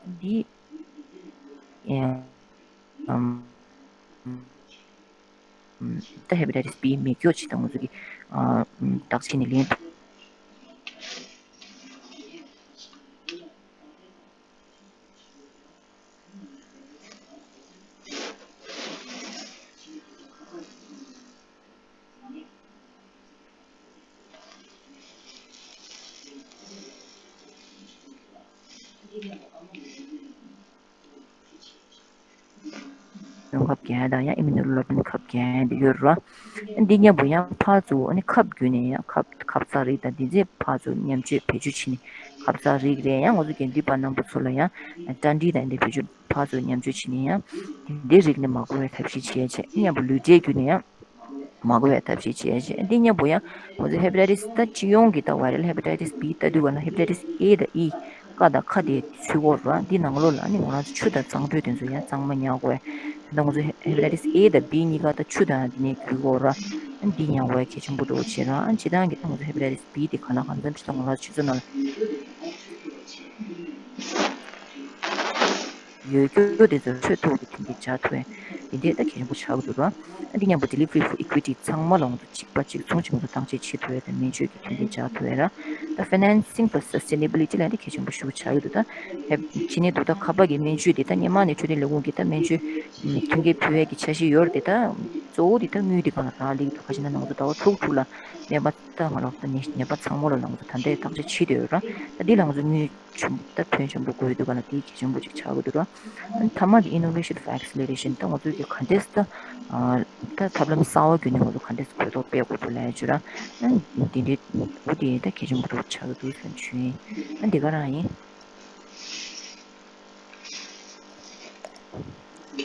འདི། ཨམ། ད་ཧེ་པ་ཊའི་ཊིས་བྷི་མེད་སྐྱོ་ཆེ་དང་ང་ཚོ་གི་ཨ་བརྟག་དཔྱད་ནི་ལེན། སྔོན་ཁབ་རྒྱག་ཡ་དང་ཡང་ཨི་མི་ནོ་ལོ་བི་ལིན་ཁབ་རྒྱག་ཡ་འདི་ཡོད་ར། འདི་མཉམ་པོ་ཡང་ཕར་ཚུར་ཨ་ནི་ཁབ་བརྒྱུད་ནས་ཡང་ཁབ་ཁབ་གཙག་རིགས་དང་འདི་ཚོ་ཕར་ཚུར་མཉམ་སྤྱོད་བེད་སྤྱོད་བྱས་ནས་ཁབ་གཙག་རིགས་རེད། ཡང་ང་ཚོ་དགེ་འདུན་པ་རྣམ་པ་ཚོ་ལ་ཡང་གྲ་སྒྲིག་དང་འདི་བེད་སྤྱོད་ཕར་ཚུར་མཉམ་སྤྱོད་བྱས་ནས་ཡང་འདི་རིགས་ནས་མ་འགོ་བའི་ཐབས་ཤེས་བྱས་བྱས། མཉམ་པོ་ལུས་འབྲེལ་བརྒྱུད་ནས་ཡང་མ་འགོ་བའི་ཐབས་ཤེས་བྱས་བྱས། འདི་མཉམ་པོ་ཡང་ང་ཚོ་ཧེ་པ་ཊའི་ཊིས་ད་སྤྱི་ཡོངས་ཀྱི་ད་བའི་རལ་ཧེ་པ་ཊའི་ཊིས་བྷི་ལྟ་དུས་ག་ལ་ཧེ་པ་ཊའི་ཊིས་ཨེ་དང་ཨི་ཀ་དང་ཁ་དེ་ཚུད་ཀྱི་ཡོད་ར། འདི་ནང་ལོགས་ལ་ནི་ང་རང་ཚོ་ཆུ་དང་གཙང་དྲོད་དེ་ཚོ་ཡང་གཙང་མ་ཉར་དགོས། ད་ང་ཚོ་ཧེ་པ་ཊའི་ཊིས་ཨེ་དང་བྷི་གཉིས་ཀ་ད་ཆུ་དང་འདི་ནས་གྱུར་ཀྱི་ཡོད་ར། འདི་ཉར་དགོས་གལ་ཆེན་པོ་འདྲ་བོ་བྱེད་ར། སྤྱི་བཏང་གི་ད་ང་ཚོ་ཧེ་པ་ཊའི་ཊིས་བྷི་དེ་ག་ལ་གང་འཚམ་ཞིག་ད་ང་རང་ཚོ་ཆུ་ཚོད་ནང་ལ། ཡོད་རྒྱུ་དེ་ཚོ་འཕྲོད་ཐུབ་པའི་མཐུན་རྐྱེན་སྦྱར་ཐུབ་ཡ་དེ་འདྲས་ད་གལ་ཆེན་པོ་ཆགས་ཀྱི་འདུག་ར། ཨ་འདི་མཉམ་པོ་Delivery for Equity ཚང་མ་ལ་ང་ཚོ་གཅིག་པ་གཅིག་མཚུངས་གཅིག་མ་གཏོགས་བརྟག་དཔྱད་བྱེད་ཐུབ་ཡ་དང་སྨན་བཅོས་ཀྱི་མཐུན་རྐྱེན་སྦྱར་ཐུབ་ཡ་ར། ད་Financing for Sustainability ལ་འདི་གལ་ཆེན་པོ་ཞེ་པོ་ཆགས་ཀྱི་འདུག་ད་ཧེ་ཕྱི་ནས་འདུག་ད་ཁ་པར་གྱི་སྨན་བཅོས་དེ་ད་སྔོན་མ་ནས་འཕྲོད་བསྟེན་ལས་ཁུངས་ཀྱིས་ད་སྨན་བཅོས་མཐུན་རྐྱེན་ཕུལ་ཡ་གི་འཆར་གཞི་ཡོད་རེད་དེ། ད་གཙོ་བོ་དེ་ད་དངུལ་དེ་གང་ལ་རག་ལས་ཀྱི་འདུག་ཁ་ཤས་ན་ང་ཚོ་ཟླ་བ་དྲུག་དྲུག་ལ་ནད་པ་ད་ང་རང་ད་ནད་པ་ཚང་མ་ལ་ང་ཚོ་ད་ལྟའི་བརྟག་དཔྱད་བྱེད་བསྡད་ཡོད་ར། ད་འདི་ལ་ང་ཚོ་དངུལ་ཆེན་པོ་ད་ཕོན་ཆེན་པོ་དགོས་འདུག་ག་ལ་དེ་གལ་ཆེན་པོ་ཅིག་ཆགས་ཀྱི་འདུག་ར། ཨ་ནི་མཐའ་མ་དེ་Innovation for Acceleration ད་ང་ཚོས་ཀྱི་ག་འདྲས་ད་ད་ཐབས་ལམ་གསར་བ་བརྒྱུད་ནས་ང་ཚོ་ག་འདྲས་གོ་རྟོགས་སྤེལ་དགོས་འདུག་ལབ་ཡ་ཅིག་ར། ཨ་ནི་དེ་འདྲའི་འོ་དེ་ད་གལ་ཆེན་པོ་འདུག་ཆགས་ཀྱི་འདུག་ཟེར་ཞུ་ཡིན། ཨ་འདི་ག་རང་ཡིན།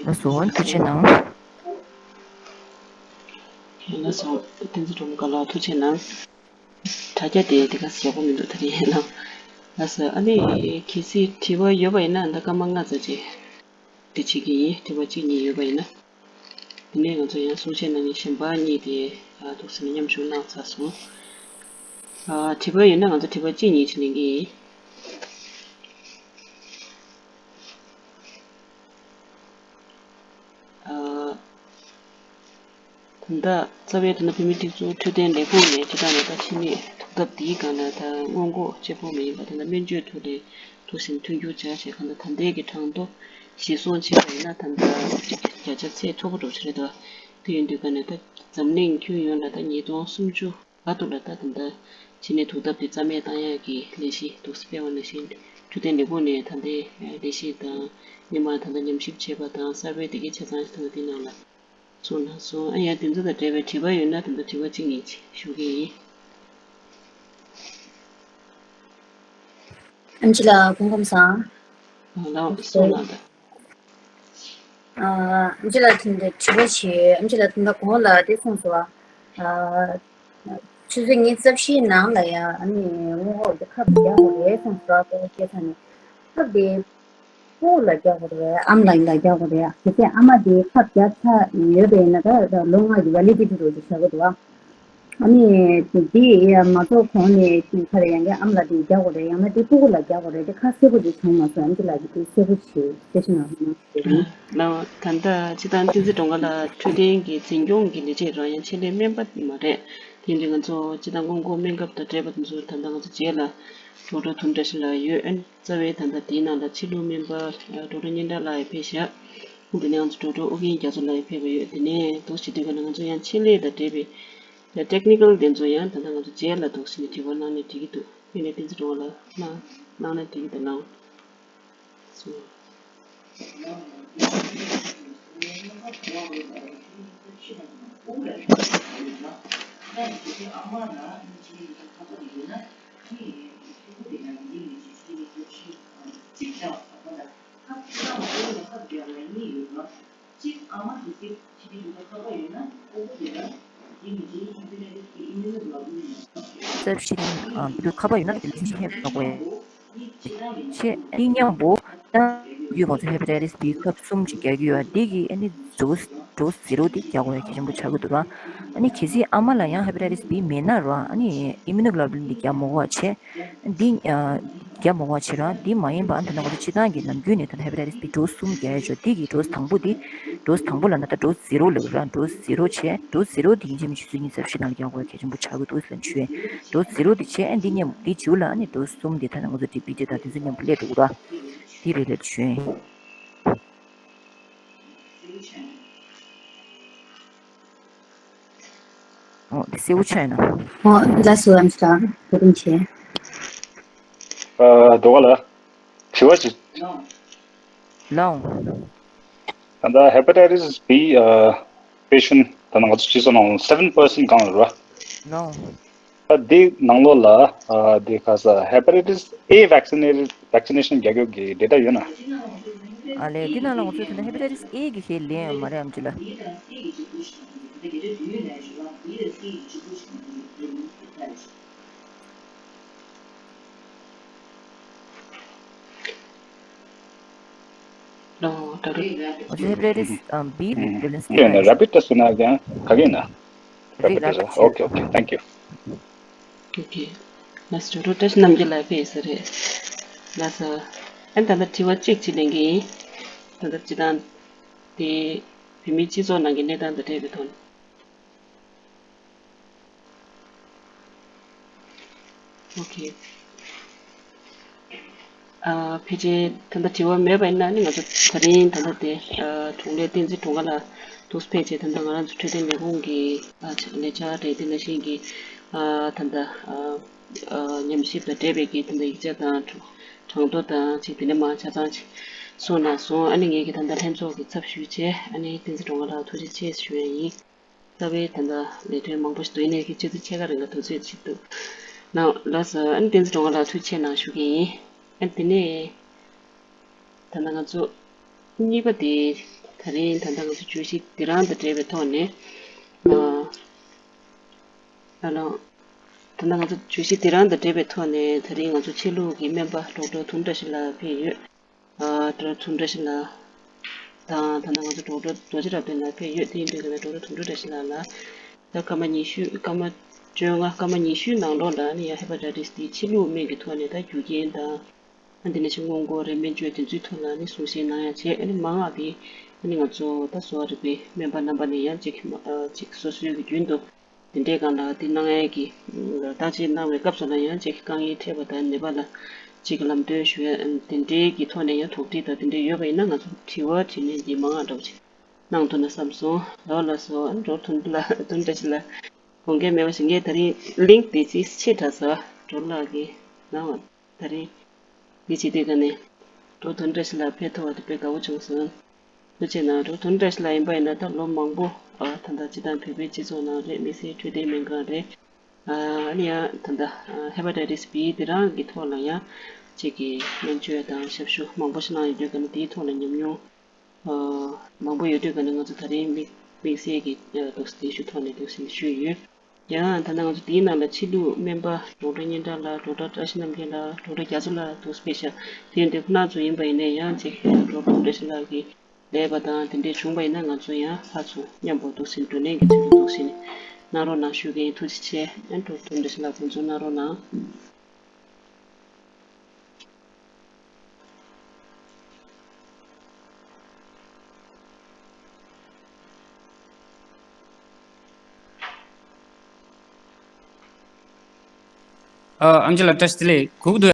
ལགས་སོ། ཐུགས་རྗེ་གནང་། ལགས་སོ། བསྟན་འཛིན་སྒྲོལ་མ་དགའ་ལགས་ཐུགས་རྗེ་གནང་། དྲ་རྒྱ་དེ་དེ་ག་ཞེ་པོ་མི་འདུག་ད་དེ་ཡིན་ནམ། ལགས་སོ། ཨ་ནི་གལ་སྲིད་དྲི་བ་ཡོད་པ་ཡིན་ན་ད་སྐར་མ་ལྔ་ཙམ་ཅིག་དེ་བྱེད་ཀྱི་ཡིན། དྲི་བ་གཅིག་གཉིས་ཡོད་པ་ཡིན་ན། དེ་ནས་ང་ཚོ་ཡང་གསུང་བཤད་གནང་མཁན་གཞན་པ་གཉིས་དེ་ཨ་འདུག་སེ་མཉམ་ཞུགས་གནང་ཚར་སོང་། ཨ་དྲི་བ་ཡོད་ན་ང་ཚོ་དྲི་བ་གཅིག་གཉིས་ཅིག་ལེན་གྱི་ཡིན། ཨ། ད་ལྟ་རྩ་བའི་ད་ལྟ་བོད་མིའི་སྒྲིག་འཛུགས་འཕྲོད་བསྟེན་ལས་ཁུངས་ནས་སྤྱི་བཏང་ནས་ད་ཕྱི་ནས་ཐུག་ཐབས་འདིའི་སྒང་ལ་ད་སྔོན་འགོག་གཅིག་པོ་མ་ཡིན་པ་ད་ལྟ་སྨན་བཅོས་ཐོག་ནས་ཐུགས་སེམས་མཐུན་འགྱུར་བྱ་བྱས་གང་ལྟར་ད་ལྟའི་གི་གྲངས་ཐོ་གཞིར་བཟུང་བྱས་པ་ཡིན་ན་ད་ལྟ་བརྒྱ་ཆ་ཚད་མཐོ་པོ་འགྲོ་ཆེ་རེད་དོ། དེ་ཡིན་དུས་ཀ་ནས་ད་འཛམ་གླིང་ཁྱོན་ཡོངས་ལ་ད་ཉིས་སྟོང་སུམ་ཅུ་བར་དུ་ལ་ད་ད་ལྟ་ཕྱི་ནས་ཐུག་ཐབས་དེ་རྩ་མེད་བཏང་ཡག་གི་ལས་གཞི་འདུག་སྤེལ་བ་ནང་བཞིན་འཕྲོད་བསྟེན་ལས་ཁུངས་ནས་ད་ལྟའི་ལས་གཞི་དང་སྔོན་མ་ད་ལྟ་ཉམས་ཞིབ་བྱས་པ་དང་གསར་པའི་དེ་གའི་ཆ་ཚང་ཞིག་ད་ལྟ་དེ་ནང་ལ། སོང་ན་སོང་། ཨ་ཡ་དེ་ཚོ་དང་འབྲེལ་བའི་དྲི་བ་ཡོད་ན་དེ་ཚོ་དྲི་བ་གཅིག་གཉིས་ཅིག་ཞུ་གི་ཡིན། ཨམ་ཆི་ལགས་སྐུ་ཁམས་བཟང་། ལགས་སོ་ལགས། ཨ་ཨམ་ཆི་ལགས་དྲི་དྲི་བ་ཞིག་ཨམ་ཆི་ལགས་དེ་འདྲ་གོང་ལ་དེ་གསུངས་སོང་བ། ཨ་ཆུ་ཚོད་ཉི་ཤུ་རྩ་བཞིའི་ནང་ལ་ཡང་ཨ་ནི་སྔོན་འགོག་དེ་ཁབ་རྒྱག་དགོས་རེད་གསུངས་སོང་བ། སྐད་ཆ་ནི་ཁབ་དེ་སྤུ་གུ་ལ་རྒྱག་དགོས་རེད། ཨ་མ་ལགས་ལ་རྒྱག་དགོས་རེད། གལ་སྲིད་ཨ་མ་དེ་ཁབ་རྒྱག་ཚར་ཡོད་པ་ཡིན་ན་ད་ལོ་ལྔ་གི་ཝེ་ལི་ཌི་ཊི་འདྲ་བོ་ཞིག་བཞག་གི་འདུག་བ། ཨ་ནི་དེ་ཡང་མ་རྫོགས་གོང་ནས་ཁ་རེ་ཡང་ཨམ་ལ་དེ་རྒྱག་དགོས་རེད། ཡང་ན་དེ་སྤུ་གུ་ལ་རྒྱག་དགོས་རེད། དེ་ཁ་གསལ་པོ་ཅིག་བྱུང་མ་སོང་། ཨམ་ཆི་ལགས་ཀྱིས་དེ་གསལ་པོ་ཅིག་གསལ་ཞུ་གནང་གནང་ཞུ་ཡིན། ལགས། ད་ལྟ་སྤྱིར་བཏང་བསྟན་འཛིན་སྒྲོལ་དཀར་ལགས་འཕྲོད་བསྟེན་གྱི་འཛིན་སྐྱོང་གི་ལས་བྱེད་རང་ཡང་ཆེད་ལས་སྨན་པ་མ་རེད། དེ་འདྲའི་ང་ཚོ་སྤྱིར་བཏང་སྔོན་འགོག་སྨན་ཁབ་དང་འབྲེལ་བ་དེ་ཚོ་ད་ལྟ་ང་ཚོ་རྗེས་ལ་ཌོག་ཊར་དོན་བཀྲ་ཤིས་ལགས་ཡོད། ཨ་ནི་རྩ་བའི་ད་ལྟ་དེའི་ནང་ལ་ཕྱི་ལུགས་སྨན་པ་ཌོག་ཊར་གཉན་ཐར་ལགས་ཡང་ཕེབས་ཤག་དེ་ནས་ང་ཚོ་ཌོག་ཊར་ཨོ་རྒྱན་རྒྱ་མཚོ་ལགས་ཡང་ཕེབས་པ་ཡོད། དེ་ནས་འདུག་སེ་བྱེད་དུས་ཀ་ནས་ང་ཚོ་ཡང་ཆེད་ལས་དང་འབྲེལ་བའི་ཡང་ཊེག་ནི་ཀལ་དེ་ཚོ་ཡང་ད་ལྟ་ང་ཚོ་རྗེས་ལ་འདུག་སེ་ནས་དྲི་བ་གནང་ནས་འགྲིག་གི་འདུག་དེ་ནས་བསྟན་འཛིན་སྒྲོལ་དཀར་ལགས་གནང་གནང་ན་འགྲིག་གི་འདུག་ལགས། རྩ་བཞི་ནི་ཨ་འདི་ཁ་པར་ཡོད་ན་དེ་ལ་ཤིང་ཤིང་ཧེ་བག་གོ་ཆེ་ཨི་མཉམ་པོ་ད་ཡོད་ང་ཚོ་ཧེ་པ་ཊའི་ཊིས་བི་ཁབ་གསུམ་ཅིག་རྒྱག་གི་ཡོད། འདི་གི་ཨ་ནི་ཌོ་སི་ཌོ་སི་ཛི་རོ་འདི་རྒྱག་དགོས་ཡ་གལ་ཆེན་པོ་ཆགས་ཀྱི་འདུག་ར། ཨ་ནི་གལ་སྲིད་ཨ་མ་ལ་ཡང་ཧེ་པ་ཊའི་ཊིས་བི་མེད་ན་ར་ཨ་ནི་ཨི་མུ་ནོ་གྷི་ལོ་བུ་ལིན་འདི་རྒྱག་མ་དགོས་པ་བྱས། འདི་ཨ་རྒྱག་མ་དགོས་པ་བྱས་ར། འདི་མ་ཡིན་པ་ཨ་ནི་ད་ལྟ་ང་ཚོ་སྤྱིར་བཏང་གི་ནམ་རྒྱུན་ནས་ད་ལྟ་ཧེ་པ་ཊའི་ཊིས་བི་ཌོ་སི་གསུམ་རྒྱག་ཡ་ཆོག་འདི་གི་ཌོ་སི་དང་པོ་འདི་ཌོ་སི་དང་པོ་ལ་ན་ད་ཌོ་སི་ཛི་རོ་ལབ་ར། ཌོ་སི་ཛི་རོ་བྱས། ཌོ་སི་ཛི་རོ་འདི་ཡིན་གཅིག་མིན་གཅིག་ཆུ་ཚོད་ཉི་ཤུ་རྩ་བཞི་ནང་ལ་རྒྱག་དགོས་ཡ་གལ་ཆེན་པོ་ཆགས་ཀྱི་འདུག་ལབ་ཞུ་ཡ། ཌོ་སི་ཛི་རོ་འདི་བྱས། ཨ་འདི་མཉམ་འདི་བྱིའུ་ལ་ཨ་ནི་ཌོ་སི་གསུམ་འདི་ད་ལྟ་ང་ཚོ་ཌི་བི་ཊི་དང་དེ་ཚོ་མཉམ་པོ་སླེབས་འགྲོ་གི་ར། འདི་རེད་ལབ་ཞུ་ཡ། ཨོ་དེ་གསལ་པོ་ཆགས་ཡོད་ན། ཨོ་ལགས་སོ། ཨམ་ཆི་ལགས་བཀའ་དྲིན་ཆེ། ཨ་ཌོག་ཊར་ལགས། དྲི་བ་ཅིག་ལགས། ད་ལྟ་ཧེ་པ་ཊའི་ཊིས་བི་ཨ་པེ་ཤན་ད་ནང་ང་ཚོ་སྤྱི་ཚོགས་ནང་སེ་བེན་པར་སེན་ཊི་གང་རེད་བ། ལགས། ད་འདི་ནང་ལོགས་ལ་ཨ་འདི་ག་ས་ཧེ་པ་ཊའི་ཊིས་ཨེ་བེག་སི་ནེ་ཊི་བེག་སི་ནེ་ཤན་རྒྱག་རྒྱུ་གི་ཌེ་ཊ་ཡོད་ན། ཨ་ལས་འདི་ནང་ལ་ང་ཚོས་ད་ལྟ་ཧེ་པ་ཊའི་ཊིས་ཨེ་གི་ཧེ་ལེན་ཡོད་མ་རེད་ཨམ་ཆི་ལགས། ལོ་ད་རེས། ཨོ་ཧེ་པ་ཊའི་ཊིས་ཨམ་བི་ལ་པི་རི་བེ་ལེན་སི་དེ་ཡོད་ན་རེ་པིཌ་ཊེ་སི་ཊི་ཡོད་ན་ཡང་ག་གེ་ཡིན་ན། རེ་རེ་པིཌ་ཊེ་སི་ཊི། ཨོ་ཁེ། ཨོ་ཁེ། ཐེང་ཀིའུ། ཨོ་ཁེ། ལགས་སོ། ཌོག་ཊར་བཀྲ་ཤིས་རྣམ་རྒྱལ་ལགས་ཕེབས་ཡོད་ས་རེད། ལགས་སོ། ཨ་ནི་ད་ལྟ་དྲི་བ་གཅིག་ཅིག་ལེན་གི་ཡིན། ད་ལྟ་སྤྱིར་བཏང་དེ་བོད་མིའི་སྤྱི་ཚོགས་ནང་གི་གནས་སྟངས་དང་འབྲེལ་བའི་ཐོག་ནས། ཨོ་ཁེ། ཨ་ཕལ་ཆེར་ད་ལྟ་དྲི་བ་མེད་པ་ཡིན་ན་ནི་ང་ཚོ་ད་རིང་ད་ལྟ་དེ་ཨ་དྲུང་ལས་བསྟན་འཛིན་སྒྲོལ་དཀར་ལགས་འདུག་སེ་ཕེབས་བྱས། ད་ལྟ་ང་རང་ཚོ་འཕྲོད་བསྟེན་ལས་ཁུངས་ཀྱི་ཨ་ལས་འཆར་རེད། དེ་ནང་བཞིན་གྱི་ཨ་ད་ལྟ་ཨ་ཨ་ཉམས་ཞིབ་དང་འབྲེལ་བའི་གི་ད་ལྟ་ཡིག་ཆ་དང་གྲངས་ཐོ་དང་ཅིག་དེ་ནས་མར་ཆ་ཚང་ཅིག་གསུངས་གནང་སོང་། ཨ་ནི་ངེད་ཀྱི་ད་ལྟ་ལྷན་ཚོགས་ཀྱི་ཚབ་ཞུས་བྱས། ཨ་ནི་བསྟན་འཛིན་སྒྲོལ་དཀར་ལགས་ཐུགས་རྗེ་ཆེ་ཞུ་ཡ་ཡིན། རྩ་བའི་ད་ལྟ་ལས་དོན་མང་པོ་ཞིག་འདུག་ཡིན་ནའི་ཆུ་ཚོད་ཕྱེད་ཀ་རིང་ལ་དུས་ཚོད་ཅིག་འདུག་ནའོ་ལགས་སོ། ཨ་ནི་བསྟན་འཛིན་སྒྲོལ་དཀར་ལགས་ཐུགས་རྗེ་ཆེ་གནང་ཞུ་གི་ཡིན། ཨ་ནི་དེ་ནས་ད་ལྟ་ང་ཚོ་གཉིས་པ་དེ་ད་རིང་ད་ལྟ་ང་ཚོ་བརྗོད་གཞི་འདི་རང་དང་འབྲེལ་བའི་ཐོག་ནས་ཨ་ཨ་ལོ། ད་ལྟ་ང་ཚོ་བརྗོད་གཞི་འདི་རང་དང་འབྲེལ་བའི་ཐོག་ནས་ད་རིང་ང་ཚོ་ཕྱི་ལུགས་ཀྱི་སྨན་པ་ཌོག་ཊར་དོན་བཀྲ་ཤིས་ལགས་ཕེབས་ཡོད། ཨ་ཌོག་ཊར་དོན་བཀྲ་ཤིས་ལགས་དང་། ད་ལྟ་ང་ཚོ་ཌོག་ཊར་རྡོ་རྗེ་རབ་བརྟན་ལགས་ཕེབས་ཡོད། དེ་ཡིན་དུས་ཀྱི་ནང་ཌོག་ཊར་དོན་བཀྲ་ཤིས་ལགས་ལ་ད་སྐར་མ་ཉི་ཤུ་སྐར་མ་བཅོ་ལྔ་སྐར་མ་ཉི་ཤུའི་ནང་ལོགས་ལ་ནི་ཡང་ཧེ་པ་ཊའི་ཊིས་དེ་ཕྱི་ལུགས་སྨན་གྱི་ཐོག་ནས་ད་རྒྱུ་རྐྱེན་དང་། ཨ་འདི་ནས་ཕྱི་སྔོན་འགོག་རེད། སྨན་བཅོས་དེ་ཚོའི་ཐོག་ལ་ནི་གསུང་བཤད་གནང་ཡ་བྱས། ཨ་ནི་མང་བ་དེ་ཨ་ནི་ང་ཚོ་ད་གསོ་བ་རིག་པའི་སྨན་པ་རྣམ་པ་ནས་ཡང་ཅིག་ཨ་ཅིག་སོ་སོའི་གི་རྒྱུན་དུ་དེ་འདྲའི་སྒང་ལ་དེ་གནང་ཡས་ཀྱི་བརྟག་དཔྱད་གནང་བའི་སྐབས་སུ་ལ་ཡང་ཅིག་དཀའ་ངལ་འཕྲད་པ་དང་ནད་པ་ལ་ཅིག་ལམ་སྟོན་ཞུ་ཡ་དེ་འདྲའི་གི་ཐོག་ནས་ཡང་དོགས་འདྲི་དང་དེ་འདྲའི་ཡོད་པ་ཡིན་ན་ང་ཚོ་དྲི་བ་དྲིས་ལན་འདི་མང་བ་འདྲ་བོ་ཅིག་གནང་ཐུབ་ན་བསམ་སོང་། ལགས་ལགས་སོ། ཨ་ནི་ཌོག་ཊར་དོན་ལགས་དོན་བཀྲ་ཤིས་ལགས་དགོངས་འགལ་མེད་པ་ཞིག་ངས་ད་རིང་ལིང་ཀི་དེ་ཅིག་ཕྱེ་དྲགས་སོང་། ཌོག་ཊར་ལགས་ཀྱིས་གནང་བ། ད་རེས་འདི་བྱེད་དུས་ཀ་ནས་ཌོག་ཊར་དོན་བཀྲ་ཤིས་ལགས་ཕེབས་ཐུབ་པ་དེ་དཔེ་དགའ་པོ་བྱུང་སོང་། ཐུགས་རྗེ་གནང་། ཌོག་ཊར་དོན་བཀྲ་ཤིས་ལགས་ཡིན་པ་ཡིན་ན་ད་ལོ་མང་པོ་ཨ་ད་ལྟ་སྤྱིར་བཏང་བོད་པའི་སྤྱི་ཚོགས་ནང་རེད། དམིགས་བསལ་འཕྲོད་བསྟེན་སྨན་ཁང་རེད། ཨ་ནི་ཡང་ད་ལྟ་ཧེ་པ་ཊའི་ཊིས་བི་དེ་རང་གི་ཐོག་ལ་ཡང་ ཅིག་གི་སྨན་བཅོས་དང་ཞབས་ཞུ་མང་པོ་ཞིག་གནང་ཡོད་དུས་ཀ་ནས་དེའི་ཐོག་ལ་ཉམས་མྱོང་ཨ་མང་པོ་ཡོད་དུས་ཀ་ནས་ང་ཚོ་ད་རིང་དམིགས་དམིགས་བསལ་གྱི་ཨ་འདུག་སེ་དེའི་ཐོག་ནས་འདུག་སེ་ཞུས་ཡོད། ཡང་ད་ལྟ་ང་ཚོ་དེའི་ནང་ལ་ཕྱི་ལུགས་སྨན་པ་ཌོག་ཊར་སྙན་གྲགས་ལགས། ཌོག་ཊར་བཀྲ་ཤིས་རྣམ་རྒྱལ་ལགས། ཌོག་ཊར་རྒྱ་མཚོ་ལགས་འདུག་སེ་ཕེབས་ཤག་དེ་ཡིན་དུས་ཁོང་རྣམ་ཚོ་ཡིན་པ་ཡིན་ནའི་ཡང་ཅིག་ཌོག་ཊར་བཀྲ་ཤིས་ལགས་ཀྱི་ལས་པ་དང་དེ་འདྲས་བྱུང་བ་ཡིན་ན་ང་ཚོ་ཡང་ཕར་ཚུར་མཉམ་པོ་འདུག་སེ་བགྲོ་གླེང་གི་ཚུལ་དུ་འདུག་སེ་གནང་རོགས་གནང་ཞུ་གི་ཡིན། ཐུགས་རྗེ་ཆེ། ཨ་ཌོག་ཊར་བཀྲ་ཤིས་ལགས་དགོངས་ཚུལ་གནང་རོགས་གནང་། ཨ་ཨམ་ཆི་ལགས་བཀྲ་ཤིས་བདེ་ལེགས། གུག་འདུག